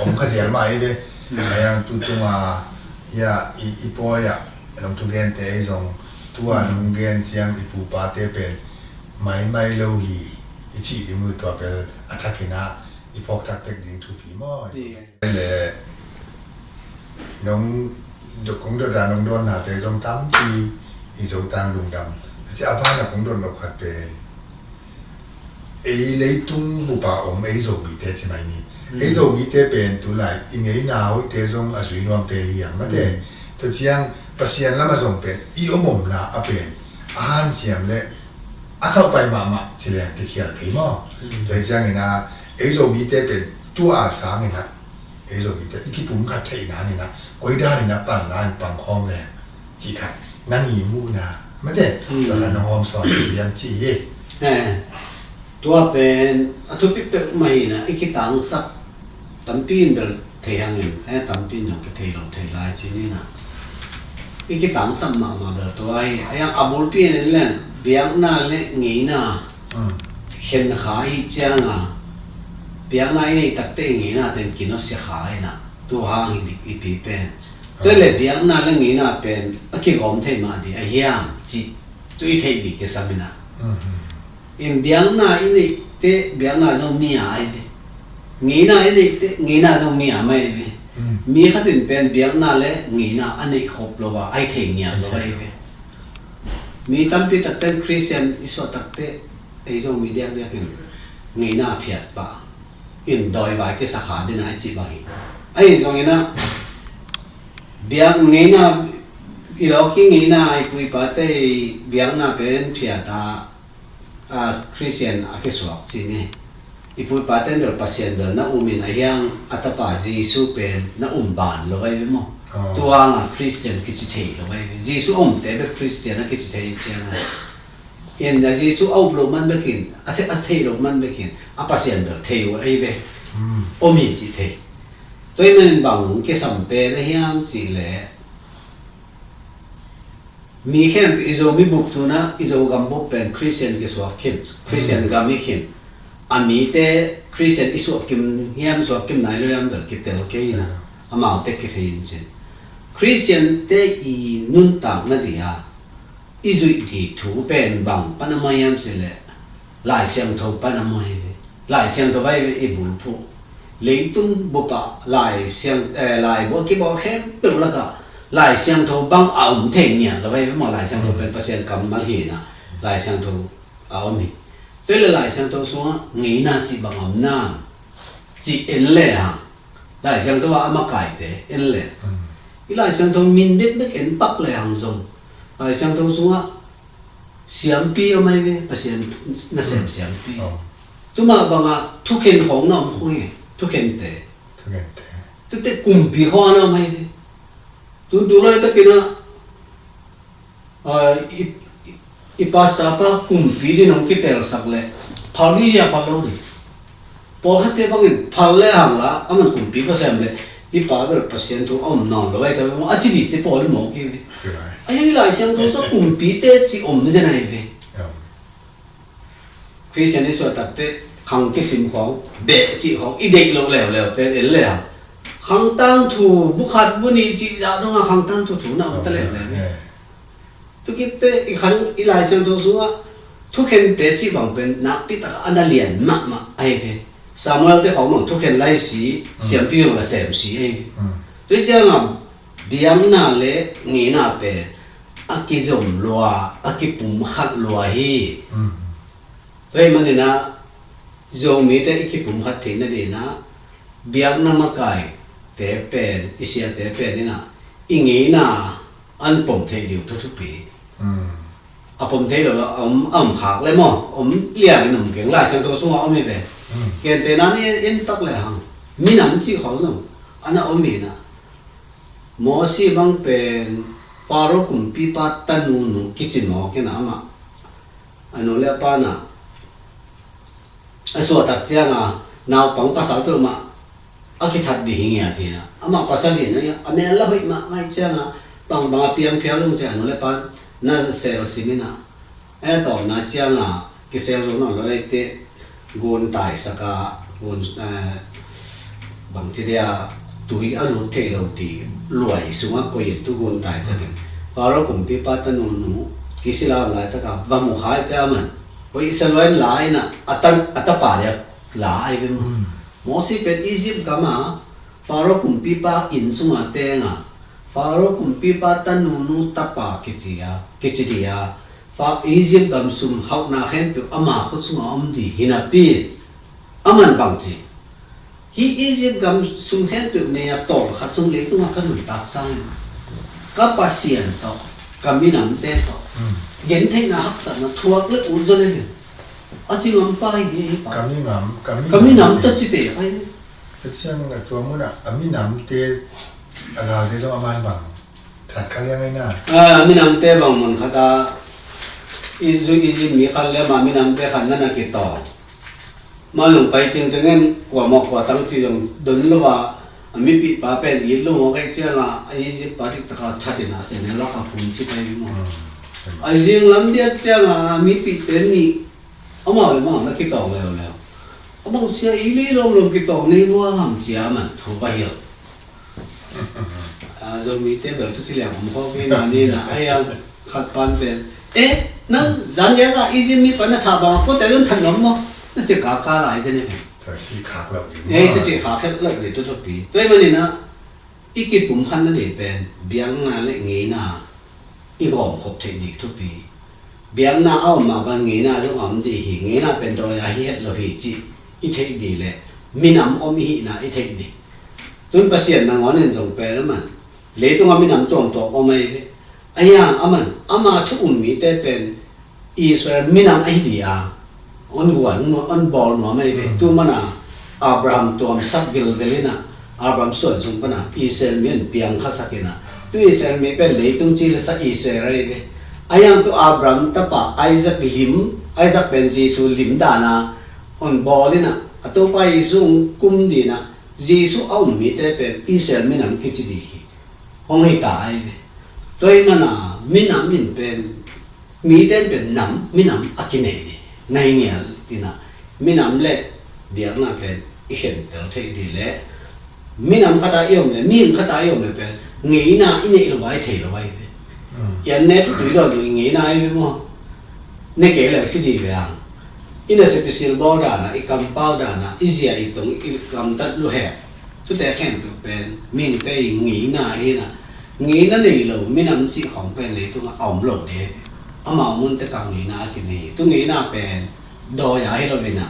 om kha zial ma hi ve. Ayang tutunga ya i, i pawi a nong thugente ei zong tua nong gen ciang i pu pate pen maimai lo hi. I cih ding uh tua pel a thak ina i phawk taktek ding thupi maw? Le nong kong dot a nong dawn nate zong tampi i Zotang lungdam. A ci a ban a kong dot nop khat pen ei leitung bupa om ei Zomite ci mai ni. Ei Zomite pen tulai i ngeina hoihte zong a zui nuamte hi ang mate. Tua ciang Pasian lama zong pen i om omna a pen a hanciam le a khauh pai mahmah ci leng kikhial thei maw? Tua hi ciangin a ei Zomite pen tua a sangin a ei Zomite i kipumkhat theih nangin a koi danin a pan la in pang khawm leng cih khat nang i muhna mate tua khat nang hawm sawn hiam cih hi. Tua pen a thupi peuhmah hi na i kitangsak tampi in bel thei hangin, eh, tampi in zong kithei lo thei lai ci ni na. I kitangsak mahmah bel tua hi. A yang a bulpi in leng biakna le ngeina khen kha hi cianga biakna i nei takte i ngeina ten kinawsia kha hi na. Tu hang hi i pi pen. Tua le biakna le ngeina pen a kigawm thei mah di a hiam cih tu i theih di kisam hi na. In biakna i neihte biakna zong mi a ai ve. Ngeina i neihte ngeina zong mi a mai ve. Mi khat in pen biakna le ngeina a neih khop lo a ai thei ngial lo ai ve. Mi tampi takte in Christian i suah takte ei zong mi diakdiak in ngeina a phiat pah in dawi vai kisa kha dina i cih bang hi. Ahi zongin a biak ngeina i lawki ngeina i pu i pate i biakna pen phiat a a Christian a kisuak ci ni. I pu i pate in bel Pasian bel na um in a hiang a tapa Jesu pen na um ban lo ai ve maw? Tua nga Christian kici thei lo ai ve. Jesu omte bek Christian a kici thei ciang a. In a Jesu a up lo man bekin a thei, a thei lo man bekin a Pasian bel thei uh ai ve. Om hi ci thei. Tua i manin bang kisam pen a hiam ci le mi khempeuh i Zomi bup tuna i Zogam bup pen Christian kisuak khin, Christian gam hi khin. A mite Christian i suak kim hiam suak kim nai lo hiam bel kitel kei ina. Amaute kithei in cin. Christian te i nuntakna dia i zuih di thu pen bang pan a maw hiam ci le Lai Siangtho pan a maw hi ve. Lai Siangtho vai ve i bulphuh. Leitung bupa Lai Siang, eh, Lai bua kibawh khempeuh laka Lai Siangtho bang a om thei ngian lo vai ve maw Lai Siangtho pen Pasian kammal hi na. Lai Siangtho a om hi. Tua le Lai Siangtho sungah ngeina cih bang om na. Cih en le ha. Lai Siangtho a makaite en le. I Lai Siangtho min bekbek en pak le hang zong, Lai Siangtho sungah siampi om ahi ve, Pasian nasem siampi. Tuma banga thukhen khawng na om khong e, thukhente. Tute kumpi khawng na om ahi ve. Tun tu laitakin ah, ah, i, i, i pastor pa kumpi din hong kitelsak le phal ding hia, phal lo ding? Pawlkhatte bangin phal le hang la, aman kumpi pasal le, i pa bel Pasian thu a om nawn lo ahi ta ve maw, a ci dingte pawl i mawk hi ve. Ahi, Lai Siangtho sungah kumpite cih om zen ahi ve. Khristian i suahtakte khang kisim khawng, beh cih khawng i deih loh leuleu pen en le hang, khang tangthu bu khat bu nih cih zah dongah khang tangthu thu na om ta leuleu hi. Tukitte i khan i Lai Siangtho sungah thukhente cih bang pen nakpi takah a na lian mahmah ahi ve. Samuel te khawng bang thukhen laisi, siampi bang la sem si ahi ve. Tua ciangah biakna le ngeina pen a kizom lua, a kipumkhat lua hi. Tua ahih maninah Zomite i kipumkhat theih nadinah biakna makaite pen, i siate pen inah i ngeina an pom theih ding uh thuthupi. A pom thei lo a om, a om khak le maw, om liangin om keng, Lai Siangtho sungah om hi ve. Gentehna ni en pak le hang, minam cih khawng zong a na om hinah. Mosi bang pen Faro kumpipa tanunu kici mawk inah amah a nu le a pa na a suahtak cianga naupang pasal peuhmah a kithat ding hi ngiat hinah, amah pasal hinah a mel la hoih mahmah cianga bangbang a piangphial dong ciang a nu le pa na sel sim inah, e tawpna cianga kisel zo nawn lo eite gun taisaka, gun, eh, bangci dia tui a lut thei lo ti luai sungah koih in tu gun taisakin Faro kumpipa tanunu kisi lam laitaka va mu hai ciaman, koih sa luai la inah a ta, a tapa dia la ai ve maw. Mosi pen Egypt gama Faro kumpipa inn sunga tenga Faro kumpipa tanunu tapa kici a, kici dia, Fa Egypt gam sum hauhna khempeuh ama khut sungah om ding hinapi, aman bang ci, hih Egypt gam sum khempeuh nei a tawlkhat sung leitungah ka nuntak sangin ka Pasian tawh, ka minamte tawh gentheihna haksatna thuak le ut zaw le len. A ci ngam pa hi hi pa. Ka minam, ka minam tawh ci te pa hi. Ka ciang a tua munah a minamte a galte zong a man bang khat ka liang aina. A minamte bang mun khat a i zu i zin mi khat le ma minamte khat nana kitawng. Ma lung pai cing tengen kua maw kua tang ci zong don lo a, a mipihpa pen it lo maw kaih cianga a Egypt pa diktaka thatin a sen a lak a pum ci pai maw. A zing lam diat cianga a mipihte nih amau le amau na kitawng leuleu. A bang sia i lei lawmlawm kitawng nei lua ngam cia man thu va hilh. A Zomite bel tu ci liang om khawk hi na ni na a hiang khat pan pen, e, nang zan dia ka Egypt mi pan na tha bang ko te lon than nom maw? Na ci ka ka lai zen e pen. Tua ci khak lo ding. E, tua ci khak lo ding tu tu pi. Tua i manin a i kipumkhatna ding pen biakna le ngeina i gawmkhop theih ding thupi. Biakna a om mah bang ngeina zong a om ding hi, ngeina pen dawi a hi het lo hi cih i theih ding le minam om i hihna i theih ding. Tun Pasian nangawn in zong pen aman leitungah minam tuamtuam om ahi ve. Ahi hang aman ama thu um mite pen Israel minam ahi ding a, on guan, on bawl nuam ahi ve. Tu mana Abraham tuamsak vilvel ina, Abraham suan sung pana Israel mi on piang khasak ina, tu Israel mi pen leitung ci le sa Israel ahi ve. Ahi hang tu Abraham tapa Isaac lim, Isaac pen Jesu lim dana on bawl ina, a Topa Jesu ong kum dina, Jesu a um mite pen Israel minam kici ding hi. Hong hi ta ahi ve. Tua hi mana minam in pen, mite in pen nam, minam a kinei ni. Nai ngial tina, minam le biakna pen i khentel thei di le, minam khata i om le, mihing khata i om le pen ngeina i neih lo ai thei lo ai ve. Yan nek tui lo di ngeina ai ve maw? Ne kei le si di ve ang. I na se pisil baw dana, i kampau dana, i zia i tung, i kamtat lu he. Tute khempeuh pen mihingte i ngeina hi na, ngeina nei lo minam cih khawng pen leitungah a om lo de. Amau munte kang ngeina a kinei. Tu ngeina pen dawi a hi lo hi na,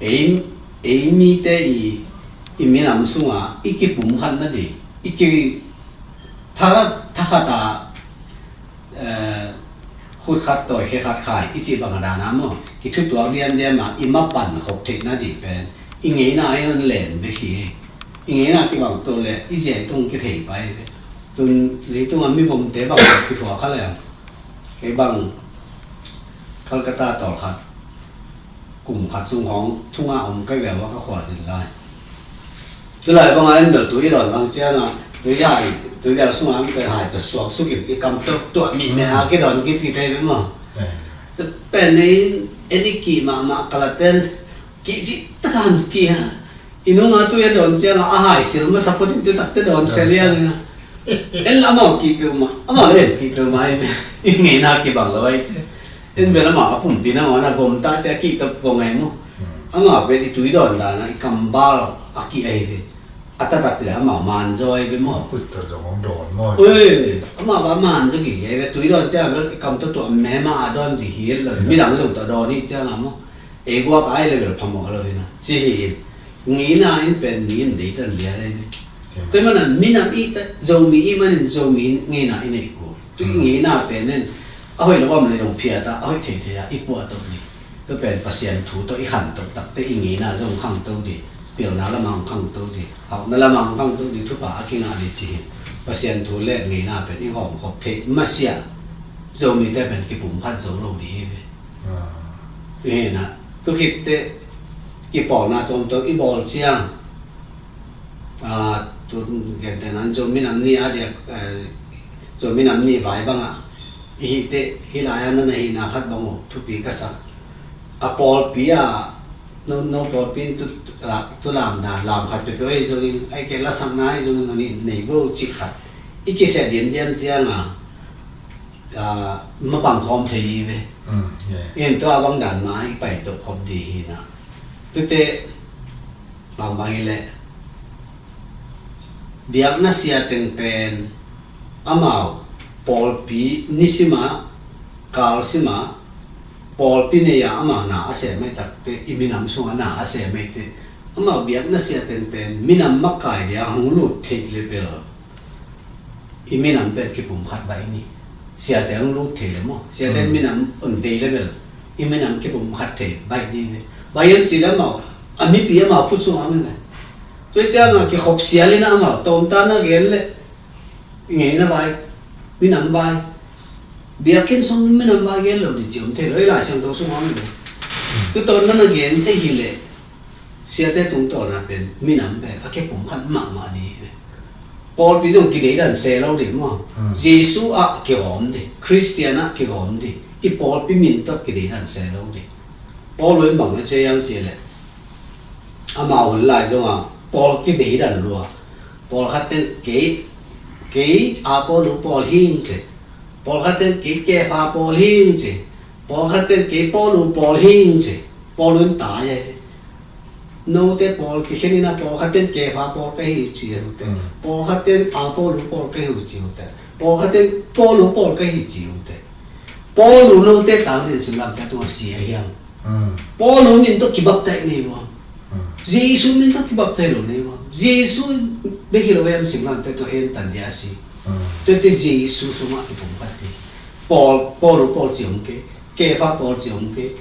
ei, ei mite i, i minam sunga i kipumkhat nading, i ki Tha, tha khat a, eh, khut khat tawi khe khat khai i cih bang a dan a maw, kithutuak diamdiam a i mapan khop theihna dih pen i ngeina in len bek hi. I ngeina kibang to le i zia i tung kithei pai ve. Tun leitung a mibomte bang kithuak kha le, kei bang Calcutta tawl khat, kum khat sung hong thunga om kai ve a ka khua zin lai. Tulai banga en bel tui dawn bang cianga tui hai, tui bel sunga an pen hai ta suak sukin i kam tok tuah mi me a kidawn kit kithei ve maw? Pen nei en i kih mahmah kalaten kih cih taka an kih a, i nunga tui a dawn cianga a hai sil masa photin tu takte dawn sia liang ina. En la amau kih peuhmah, amau le en kih peuhmah i ngeina kibang lo ai te. En bel amah a pumpi nangawn a gom ta cia kih tawh pong ai maw? Amah pen i tui dawn dana i kambal a kih ai ve. A taktak cile amah manzaw ai ve maw? Ui, amah ba manzaw kik ai ve. Tui dawn cia bel i kam tawh tuah mema a dawn di hi lo. Midang zong tawh dawn hi cia nga maw? Ei guak ai le bel phamawh lo hina ci hi in. Ngeina in pen mi in deitan lian ai ve. Tua mana minam i ta Zomi i manin Zomi ngeina i neih kul. Tu i ngeina pen nen a hoih lo om le zong phiata a hoih theithei a i puah tawh ni. Tua pen Pasian thu tawh i khantoh takte i ngeina zong khangto dih, pilna lamang khangto dih, hauhna lamang khangto dih, thupha a kingah dih ci hi. Pasian thu le ngeina pen i hawmkhop theih masiah Zomite pen kipumkhat zo lo dih hi ve. Tua hi na, tua khitte kipawlna tuamtuam i bawl ciang, tu gentehna Zomi Nam Ni a diak, Zomi Nam Ni vai bangah i hihte hih lai-ah na na hihna khat bang uh thupi ka sak. A pawlpi ah no, no pawlpi in tu, tu lamdan lam khat peuhpeuh ahi zongin, ahi kei lasakna ahi zongin, no nih nei bo cih khat i kisia diamdiam cianga mapang khawm thei hi ve. In tua bang dan ma i pai toh khop dih hi na. Tute bangbang hi leh biakna sia teng pen amau pawlpi nisima kalsima pawlpi nei-a amau na a sem mai takte i minam sungah na a sem maite amau biakna sia teng pen minam makai dia hong lut theih le pel i minam pen kipumkhat baih ni. Siate hong lut thei le maw? Siate minam on vei le bel i minam kipumkhat thei baih ni ve. Baih hiam ci le amau a mipi amau khut sungah om hi ve. Tua cianga kikhop sial in amau tawmta na gen le ngeina vai, minam vai, biakinn sung minam vai gen lo di ci om thei lo, i Lai Siangtho sungah om hi ve. Tua tawmta na gen thei hi le siate tungtawna pen minam pen a kipumkhat mahmah dih hi ve. Pawlpi zong kideidan se lo dih maw? Jesu ah kigawm dih, Khristian ah kigawm dih, i pawlpi min tawh kideidan se lo dih. Paul in bang na cia hiam ci le amau hun lai zonga pawl kideidan lua. Pawlkhat ten kei, kei Apollo pawl hing ci. Pawlkhat ten kei Kefa pawl hing ci. Pawlkhat ten kei Paulu pawl hing ci. Paulu in tai e. Note pawl kikhen ina pawlkhat ten Kefa pawl ka hi ci ute. Pawlkhat ten Apollo pawl ka hi ci ute. Pawlkhat ten Paulu pawl ka hi ci ute. Paulu note tang den simlamte tungah si a hiam? Paulu min tawh kibaptaih nei uam? Jesu min tawh kibaptaih lo nei uam? Jesu bek hi lo em simlamte tawh en tan dia si. Tuate Jesu sungah kipumkhat dih. Paul, Paulu pawl ci om kei, Kefa pawl ci om kei,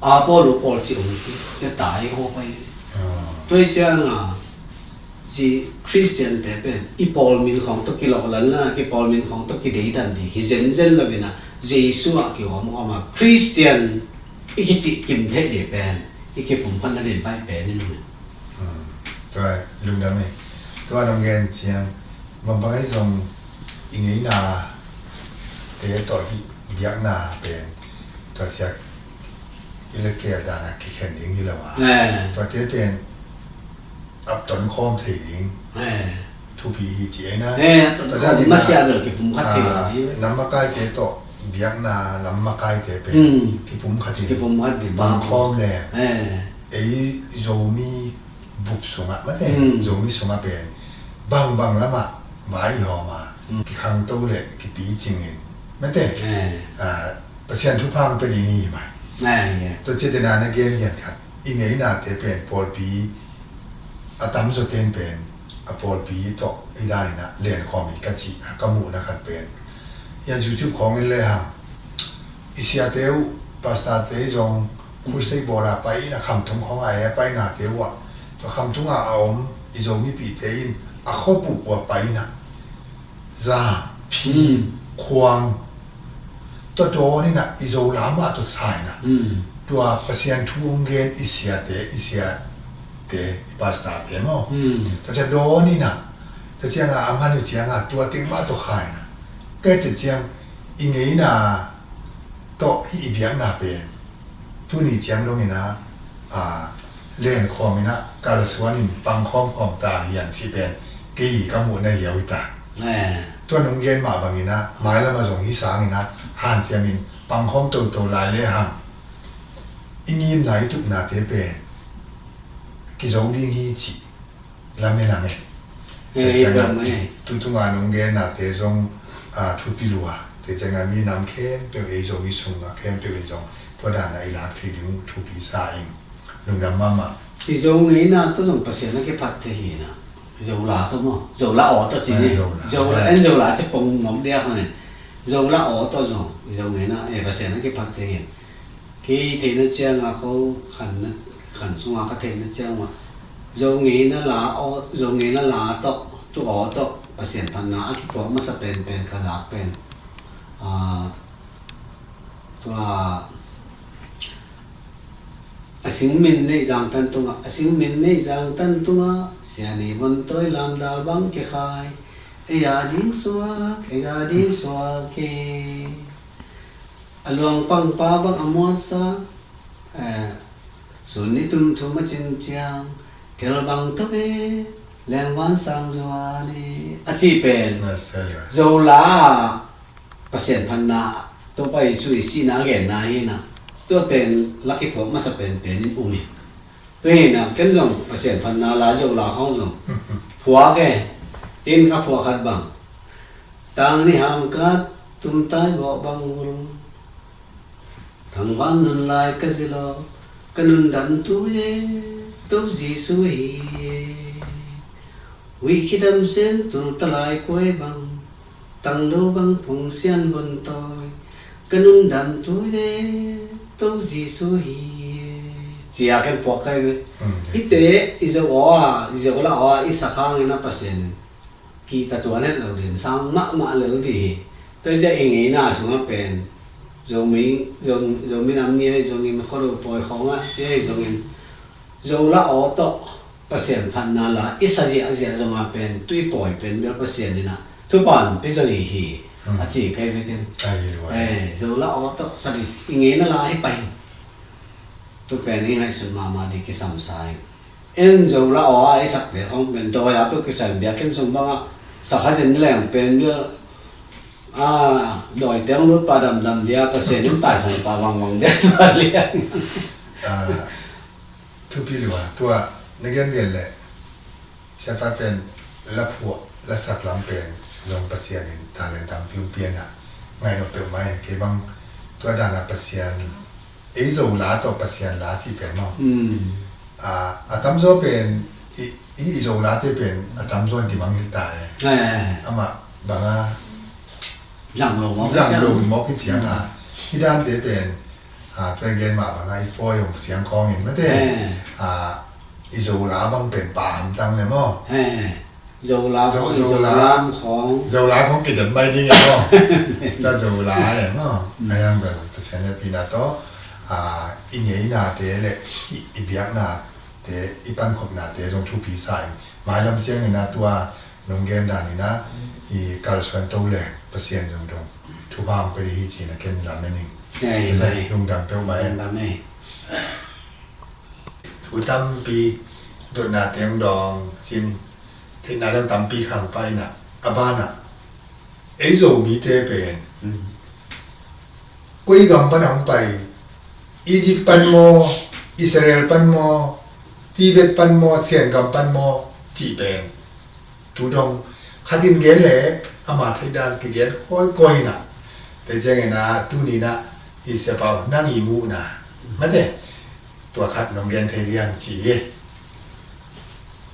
Apollo pawl ci om kei, cia tai hawpai. Tua hi cianga ci Khristiante pen i pawl min khawng tawh kilawhlanna, kipawl min khawng tawh kideidan dih hi zenzen lo ina Jesu ah kihawmhawm a Khristian i kicih kim theih dih pen i kipumkhatna dih baih pen in. Tua lungdam e. Tua nong gen ciang mabang ahi zong i ngeina te tawh hi biakna pen tua ciak i le keel dana kikhen ding hi lo a. Tuate pen ap ton khawm thei ding thupi hi ci ei na. Tua dan masiah bel kipumkhat thei lo ding. Lam makaite tawh biakna lam makaite pen kipumkhat in kipumkhat ding bang khawm le ei Zomi bup sungah mate, Zomi sungah pen bangbang lamah vai i hawm a kikhangto le kipicing in mate, Pasian thupha hong pia ding hi mai. Tua ciatena na gen lian khat i ngeinate pen pawlpi a tamzaw ten pen a pawlpi tawh i danin ah lenkhawm hi ka cih ka muhna khat pen, hiah YouTube khawngin le hang i siate uh, pastorte zong crusade bawl a pai in ah, khamtung khawng a e a painate uh ah, tua khamtung a a om i Zomipihte in a khuapupu a pai in ah, za, phim, khuang, tua dawn in ah i Zo la mah tawh sa in ah, tua Pasian thu hong gen i siate, i siate, i pastorte maw, tua ciang dawn in ah, tua ciang a a man uh ciang a tua teng mah tawh kha in ah, tua ciang i ngeina tawh hih i biakna pen tuni ciang dong in ah, a, lenkhawm in ah kalsuan in pangkhawm khawm ta hi hang cih pen kei ka muhna hi a uh hi ta. Tua nong gen mah bang in ah mailam ah zong hih sang in ah hanciam in pangkhawm toto lai le hang i ngimna i tupnate pen kizo ding hi cih lamen a ngen. Tua ciangin tutung a nong gennate zong, a, thupi lua. Tua ciangin minam khempeuh, ei Zomi sung a khempeuh in zong tua dan a i lak thei ding uh thupi sa ing. Lungdam mahmah. I Zo ngeina tawh zong Pasian a kiphat thei hi na. Zo la tawh maw? Zo la aw tawh ci ni. Zo la. Zo la, en Zo la ci pong mawk diak hang e. Zo la aw tawh zong i Zo ngeina, eh, Pasian a kiphat thei hi. Kei theihna ciang a ko khan na, khan sung a ka theihna ciang a Zo ngeina la aw, Zo ngeina la tawh, tu aw tawh Pasian phatna a kipuak masa penpen ka lak pen, a, tua a singmin neih zangtan tungah, a singmin neih zangtan tungah Sia Nei Von Tawi lamdal bang kikhai. Ei a ding suak, ei a ding suak hi. A luang pangpa bang a muatsa, eh, sun ni tum thum a cin ciang, thil bang tawh e, lengvan sang zuan e, a cih pen Zo la Pasian phatna, Topa Jesu i sihna a genna hi na. Tua pen la kipuak masa penpen in um hi. Tua hi na, ken zong Pasian phatna la Zo la khawng zong phuak e, in ka phuak khat bang. Tang ni hangkat tumtai bawh bang ul. Thangvan nun lai ka zilawh, ka nundamtu e, To Jesu hi e. Huih khidam sem tul talai kuai bang, tanglo bang phung Sian Von Tawi, ka nundamtu e, To Jesu hi e. Ci a ken phuak kai ve. Hihte i Zo aw a, i Zo la aw a i sak hangin a Pasian kihta tuan het lo ding, sang mahmah lel ding hi. Tua ciah i ngeina sungah pen Zomi, Zo, Zomi nam ni ahi zongin, khuado pawi khawngah ci ahi zongin, Zo la aw tawh Pasian phatna la i sa ziahziah zongah pen tui pawi pen bel Pasian in ah thupha hong pia zaw hi hi. A ci kei vekin. Eh, Zo la aw tawh sa ding i ngeina la hi pah hi. Tu pen i ngaihsut mahmah ding kisam sa hi. En Zo la aw a i sakte khawng pen dawi a peuh kisai biakinn sung bangah sakha zin leng pen bia a dawi teng lut pa damdam dia Pasian in taisan pa vangvang dia tua liang. Ah, thupi lua tua na gen gen leh siapa pen la phuah la sak lam pen zong Pasian in talent tampi hong pian a ngaih nop peuhmah hi. Kei bang tua dan a Pasian ei Zo la tawh Pasian la cih pen maw? A, a tamzaw pen i, i, i Zo late pen a tamzaw in kimang hilh ta e. Amah banga zang lo mawk hi ciang a, hih dante pen, a, tua gen mah banga i pawi hong ciang khawngin mate, a, i Zo la bang pen pa hamtang le maw? Zo la khawng, Zo la khawng kidem mai ding e maw? Tua Zo la e maw? A yang bel Pasian hehpihna tawh, a, i ngeinate le i, i biaknate, i pankhopnate zong thupi sa in. Mailam ciangin a tua nong gen danin a i kalsuan to le Pasian zong dong thupha hong pia ding hi ci-in a ken lamen ing. Lungdam peuhmah e. Thu tampi dotna teng dawng cin theihna dang tampi khang paina a banah ei Zomite pen koi gam pan a hong pai, Egypt pan maw, Israel pan maw, Tibet pan maw, Sian gam pan maw cih pen tu dong khatin gen le ama theih dan kigen kawikawi na. Tua ciangin a tuni-in a i siapa uh nang i muhna mate tua khat nong gen thei liang ci hi.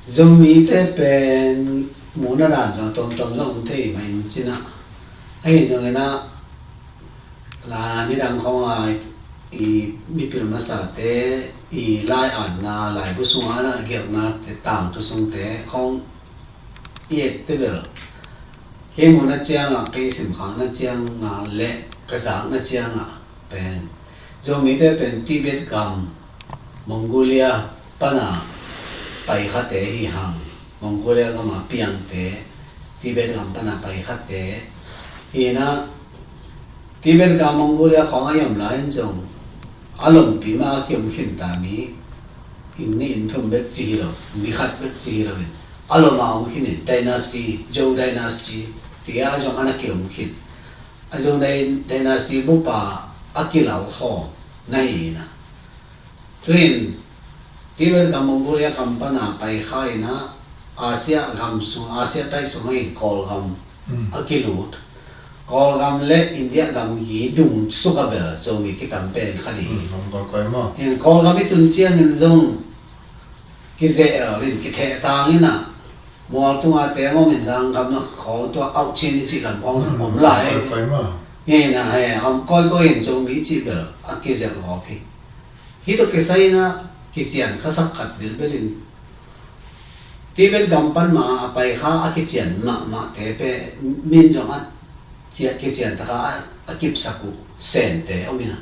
Zomite pen muhna dan zong a tuamtuam zong om thei mah in cin ah, ahi zongin ah, la nidang khawng a i mipil masate i lai-atna, laibu sungah na gelhna te, tangthu sungte khawng i et te bel, kei muhna ciangah, kei simkhakna ciangah le ka zakna ciangah pen, Zomite pen Tibet gam, Mongolia pana paikhate hi hang, Mongolia gama piangte, Tibet gam pana paikhate hi na. Tibet gam, Mongolia khawng a i om lai in zong a lompi mah a kiom khin ta mi, inn nih inn thum bek ci hi lo, mi khat bek ci hi lo in, a lom a om khin in, dynasty, Zhou dynasty tia zong a na kiom khin. A Zhou dyn-, dynasty bup a a kilal khaw na hi na. Tuin Tibet gam, Mongolia gam pana paikha in ah, Asia gam sung, Asia taih sung ahi Kawlgam a kilut. Kawlgam le India gam i dung suk a bel Zomi kitam pen kha ding hi. Kawlgam i tun ciangin zong kizeh lo in, kitheh tang in ah, mual tunga te maw, min zang gam a khawng tua auh chin i cih lam khawng om lai. Hi na, he, om kawikawi in Zomi cih bel a kizeh lo hi. Hih tawh kisai in ah kician ka sak khat bilbel in, Tibet gam pan mah a paikha a kician mahmahte pen min zong a ciah kician taka a, a kipsak uh Sente om in ah.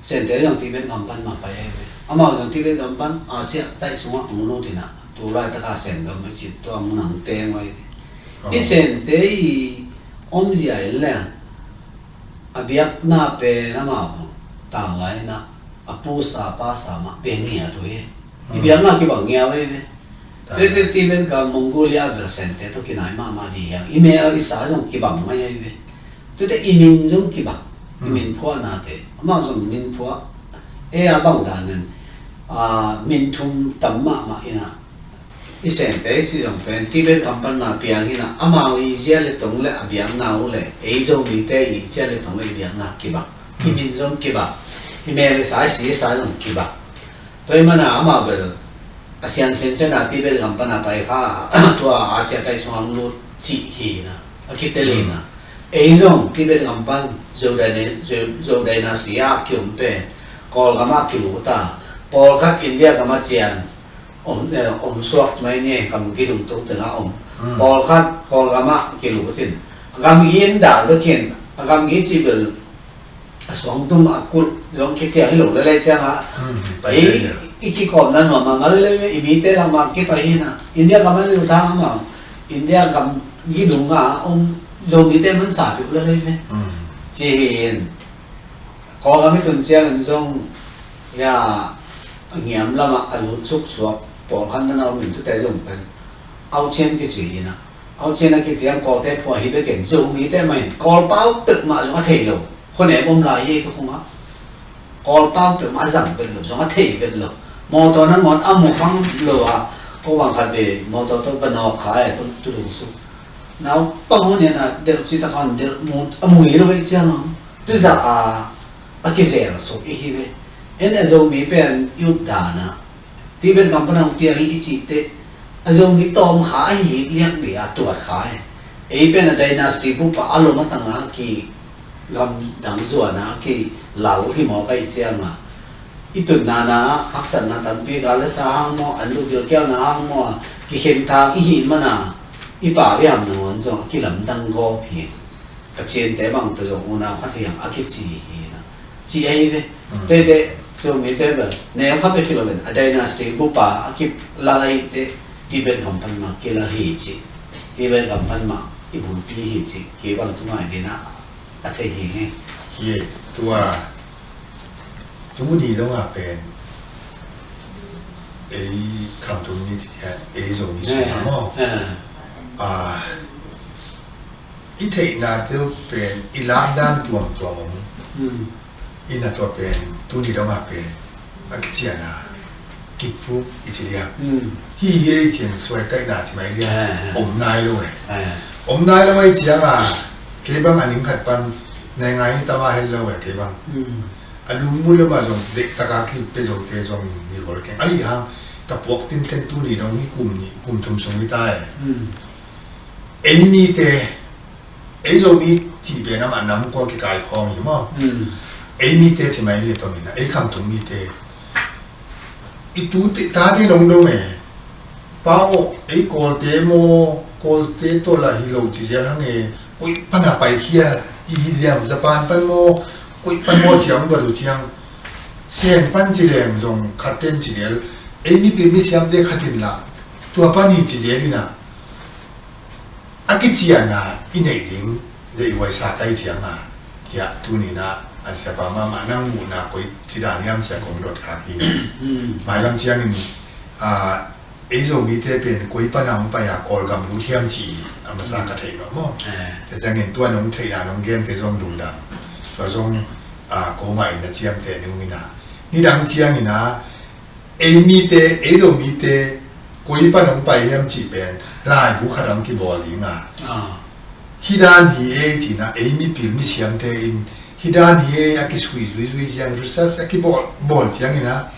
Sente zong Tibet gam pan mah pai ahi ve. Amau zong Tibet gam pan Asia taih sungah hong lut in ah, tu laitaka Sen gam a cih tua mun ah hong teng uh ahi ve. Hih Sente i omzia in leng a biakna pen amau tanglai in ah, a pusa pasa mah bia ngiat uh hi. I biakna kibang ngiat uh ahi ve. Tuate Tibet gam, Mongolia bel Sente tawh kinai mahmah ding hi hang. I mel i sa zong kibang mai ahi ve. Tuate i min zong kibang. I min phuahnate, amau zong min phuah, ei a bang dan in, a, min thum tam mahmah in ah, i Sente i cih zong pen Tibet gam pan mah piang in ah, amau i zia le tong le a biakna uh le ei Zomite i zia le tong le i biakna kibang. I min zong kibang. I mel i sa, i si i sa zong kibang. Tua ahih manin amau bel a siangsiang ciangin Tibet gam pan a paikha, tua Asia taih sungah hong lut cih hi na, a kitel hi na. Ei zong Tibet gam pan Zhou dyna-, Zhou, Zhou dynasty a kiom pen Kawlgam ah kilut a, pawlkhat India gam a cian om, eh, om suak mai ni, gam kidung to tengah om. Pawlkhat Kawlgam ah kilut in, gam i in dal bek in, a gam i cih bel a suangtum a kulh zong kiciang hi lo lel ciangah, i, i kikawmna nuam mahmah lel, i mite lakmah kipai hi na. India gam a lut hang amau India gam kidung a om Zomite mansa peuh lel ve. Ci hi in, Kawlgam i tun ciangin zong, ya, ngiam lamah a lut suksuak pawlkhat na na om in, tute zong pen Auchen kici hi na. Auchen a kiciang Kawlte phuah hi bekin, Zomite mah in Kawlpau peuhmah zong a thei lo. Khuanem om lai hi tu khungah Kawlpau peuhmah a zang vet lo, zong a thei vet lo. Mawtaw nangawn a mu khang lo a, ko bang khat ve mawtaw tawh va nawk kha e, tu, tu lung sung. Naupang hun in a delh cih tak a delh mu, a mu hi lo ve ciang a. Tuzah a, a kizel suk i hi ve. En a Zomi pen i up dan a, Tibet gam pan hong piang hi i cih teh, a Zomi tawm kha ahi hi liak dih a tuat kha hi. Ei pen a dynasty bup a, a lom a tang a ki gam dang zuan a ki lal hi mawk ahih ciang a, i tunna na haksatna tampi gal le sa hang maw, an luk gilkialna hang maw, kikhen thang i hih man a, i pau i ham nangawn zong a kilamdang gawp hi. Ka ciante bang tawh zong unau khat hi hang a kici hi na. Ci ahi ve. Tete, Zomite bel neu khat peuh hi lo in, a dynasty bup a a kilal ahih teh, Tibet gam pan mah kilal hi ci. Tibet gam pan mah i bulpi hi ci. Kei bang tu ngai ding a, a thei hi hi. Hi e, tua, tuni dong a pen ei Khamtung mi ci dia, ei Zomi sung a maw. A, i theihna te uh pen i lak dan tuamtuam om. Ina tua pen tuni dong a pen a kician a, kiproof i ci liang. Hi hi ei cian suaitaihna ci mai liang. Om nai lo e. Om nai lo e ciang a, kei bang a ning khat pan nai ngai hi tam a hel lo e kei bang. A dungmun lo mah zong dektak a kipia zote zong hi gol keng. A lih hang ka puak tinten tuni dong hi, kum nih kum thum sung hi ta e. Ei mite, ei Zomi cih pen amah nam kua kikaikhawm hi maw? Ei mite ci mai ni a tomin a, ei khamtung mite, i tute tate dong dong e. Pa aw, ei Kawlte maw, Kawlte tawh lah hi lo ci zel hang e. Koi pan a paikhia i hi liam, Japan pan maw, koi pan maw ciang, badu ciang, Sen pan ci leng zong khat ten ci zel, ei mipil misiamte khat in lah tua pan hi ci zel in a, a kician a i neih ding deih huaisa kai ciang a, hiah tuni in a, a siapa mahmah nang muhna koi ci dan hiam sia kong dot khak hi. Mailam ciangin, a, ei Zomite pen koi pan a hong pai a Kawlgam lut hiam ci hi, a masa ka theih nop maw? Tua ciangin tua nong theihna nong gente zong lungdam. Tua zong, a, ko mah in na ciamteh ni ung in a, nidang ciangin a, ei mite, ei Zomite koi pan hong pai hiam cih pen laibu khat hong kibawl ding a, hih dan hi ei ci in a, ei mipil misiamte in hih dan hi ei a kisui zuizui ciang, research a kibawl bawl ciangin a,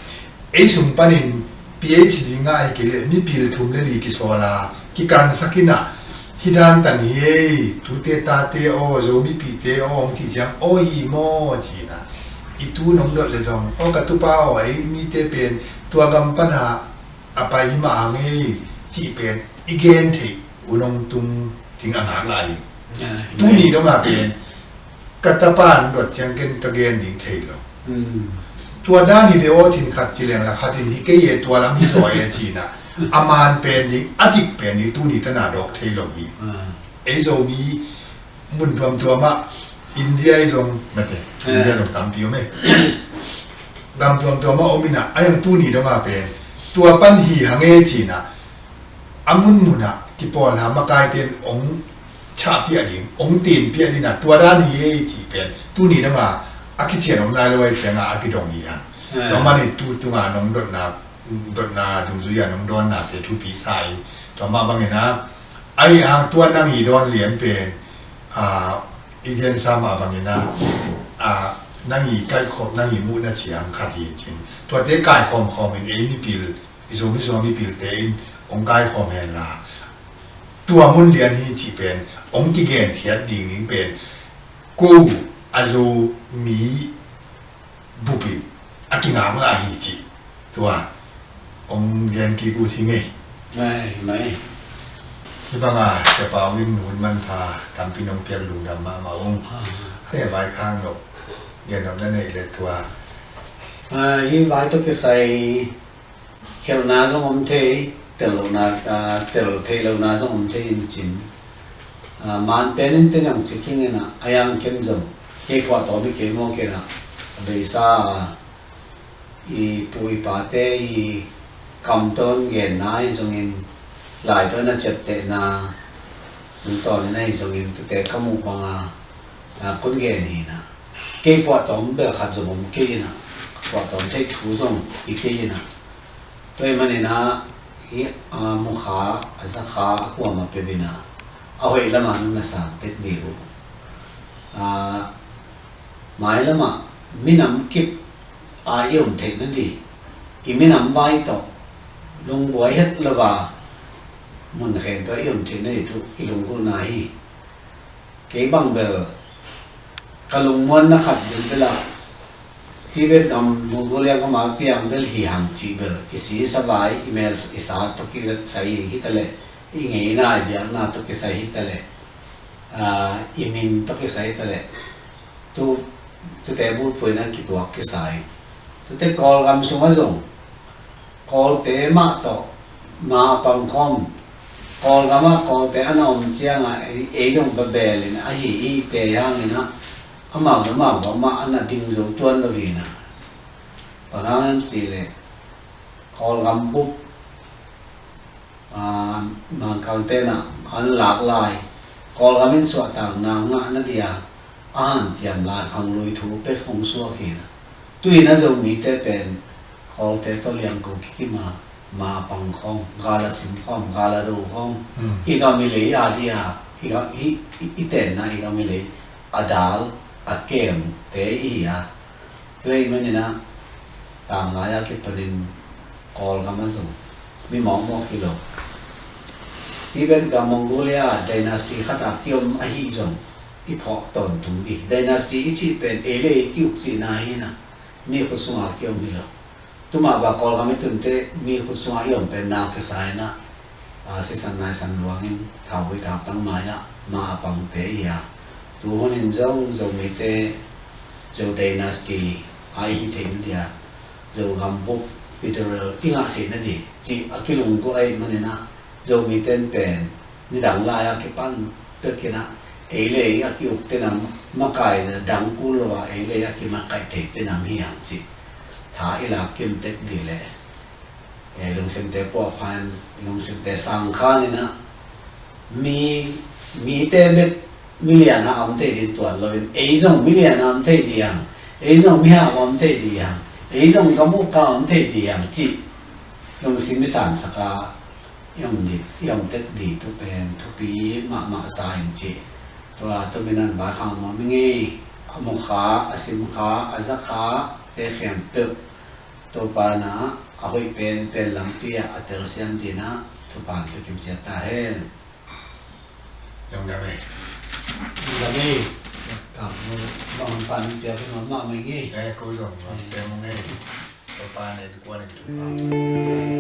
ei sung panin PhD ngah hi kei leh mipil thum le li kisawl a kikansak in a, hih dan tan hi ei, tute tate aw, Zomipihte aw, hong cih ciang aw hi maw ci in a, i tu nong dot le zong aw ka tupa aw, ei mite pen tua gam pan a a pai hi mah hang ei cih pen i gen theih hun hong tung ding a ngak lai hi. Tuni dong a pen ka tapa an dot ciang ken ka gen ding thei lo. Tua dan hi ve aw cin khat ci leng la khat in hi kei e, tua lam hi zaw e ci in a, a man pen ding, a dik pen ding tuni tan a dawk thei lo hi. Ei Zomi mun tuamtuam ah, India i zong mate, India zong tampi om e. Gam tuamtuam ah om in a, a yang tuni dong a pen tua pan hi hang e ci in a, a munmun ah kipawlna makaite in hong chahpiah ding, hong tinpiah ding a, tua dan hi ei cih pen tuni dong a, a kician om lai lo ai ciang a, a kidong hi hang. Tua man in tu tung a nong dotna, dotna dungzui a nong dawnnate thupi sa in, tua mah bangin a, ahi hang tua nang i dawn lian pen, a, i gensa mah bangin a, a, nang i kaikhawm, nang i muhna ciang khat hi cin, tuate kaikhawm khawm in ei mipil, i Zomi Zomi pilte in hong kaikhawm hen la, tua mun lian hi cih pen hong kigenkhiat ding ding pen ko a Zomi bup in a kingak lah hi cih tua hong gen kik ut hi ngei. Hih bang a Sia Pau in hun manpha tampi nong piak, lungdam mahmah ung. Te vai khang lo gen nop na neih le tua. Hih vai tawh kisai khelhna zong om thei, tel lohna, tel theih lohna zong om thei in cin. Man pen in te zong ci kingin a, a yang ken zong kei phuahtawm hi kei maw kei in a, a beisa a, i pu i pate i kam tawh genna ahi zongin, lai tawh na ciaptehna tungtawn in ahi zongin, tute ka muh bang a, a, kun gen hi in a, kei phuahtawm bel khat zong om kei in a, phuahtawm theih thu zong hi kei in a, tua ahih manin a, hih, a, mukha, a zakha, a kuamah peuh in a, a hoih lamah nung na sang tek dih uh. A, mailamah minam kip a i om theih nading, i minam vai tawh lungbuai het lo a, mun khempeuh i om theih nading thu i lunggulhna hi. Kei bang bel ka lungmuanna khat bel bel a, Tibet gam Mongolia gam a piang bel hi hang cih bel i si i savai, i mel i sa tawh kisai hi ta leh, i ngeina i biakna tawh kisai hi ta leh, a, i min tawh kisai hi ta leh, tu, tute bulphuhna kituak kisai. Tute Kawlgam sungah zong Kawlte mah tawh ma a pang khawm, Kawlgam ah Kawlte a na om ciangah ei, ei zong va bel in a hi i te hangin a, amau amau bangmah a na ding zo tuan lo hi in a. Bang hang hiam cih leh Kawlgam bup, a, Mangkangte in a an lak lai, Kawlgam in suahtakna ngah nading a, a hanciam lai khang lui thu pek hong suak hi in a. Tu in a Zomite pen Kawlte tawh liangko kikim a, ma a pang khawm, gal a sim khawm, gal a do khawm. I gam i lei a ding a, i gam, i, i, i tenna i gam i lei a dal, a kemte i hi a. Tua ahih manin a, tanglai a kipanin Kawlgam a zong mi mawkmawk hi lo. Tibet gam Mongolia dynasty khat a kiom ahi zong i phawk tawntung hi. Dynasty i cih pen ei le ei ki-uk cihna hi na, mi khut sunga kiom hi lo. Tuma ba Kawlgam i tunte mi khut sunga i om pen na kisa hi na, a, sisan naisan luangin thauvui thautang mai-ah ma a pangte hi a. Tuhunin zong Zomite Zo dynasty a i hi theih na dia, Zogam bup federal i ngah theih na di cih a kilunggulh ahih manin ah, Zomite in pen nidang lai a kipan pekin ah, ei le ei a ki-uk tenam makai dang kul lo a, ei le ei a kimakaih thei tenam hi ang cih tha i lak kim tek di leh, eh, lungsimte puahpha in, lungsimte sang khan in ah, mi, mite bek milian a om thei ding tuan loin, ei zong milian a om thei ding, ei zong mihau a om thei ding, ei zong gam uk a om thei ding cih lungsim i sansak a i om di, i om tek di tu pen thupi mahmah sa ing cih. Tua tumin an vaikhak nuam ing ei. A mukha, a simkha, a zakha te khempeuh Topa na a hoih pen pen lampi ah a telsiam ding ah thupha pia kim ciat ta hen. Lungdam ei. Lungdam ei. Kam nu bang pan pia pia mama mai ngei. Eh, ko zong lam sem ngei. Topa na in kuan in thupha.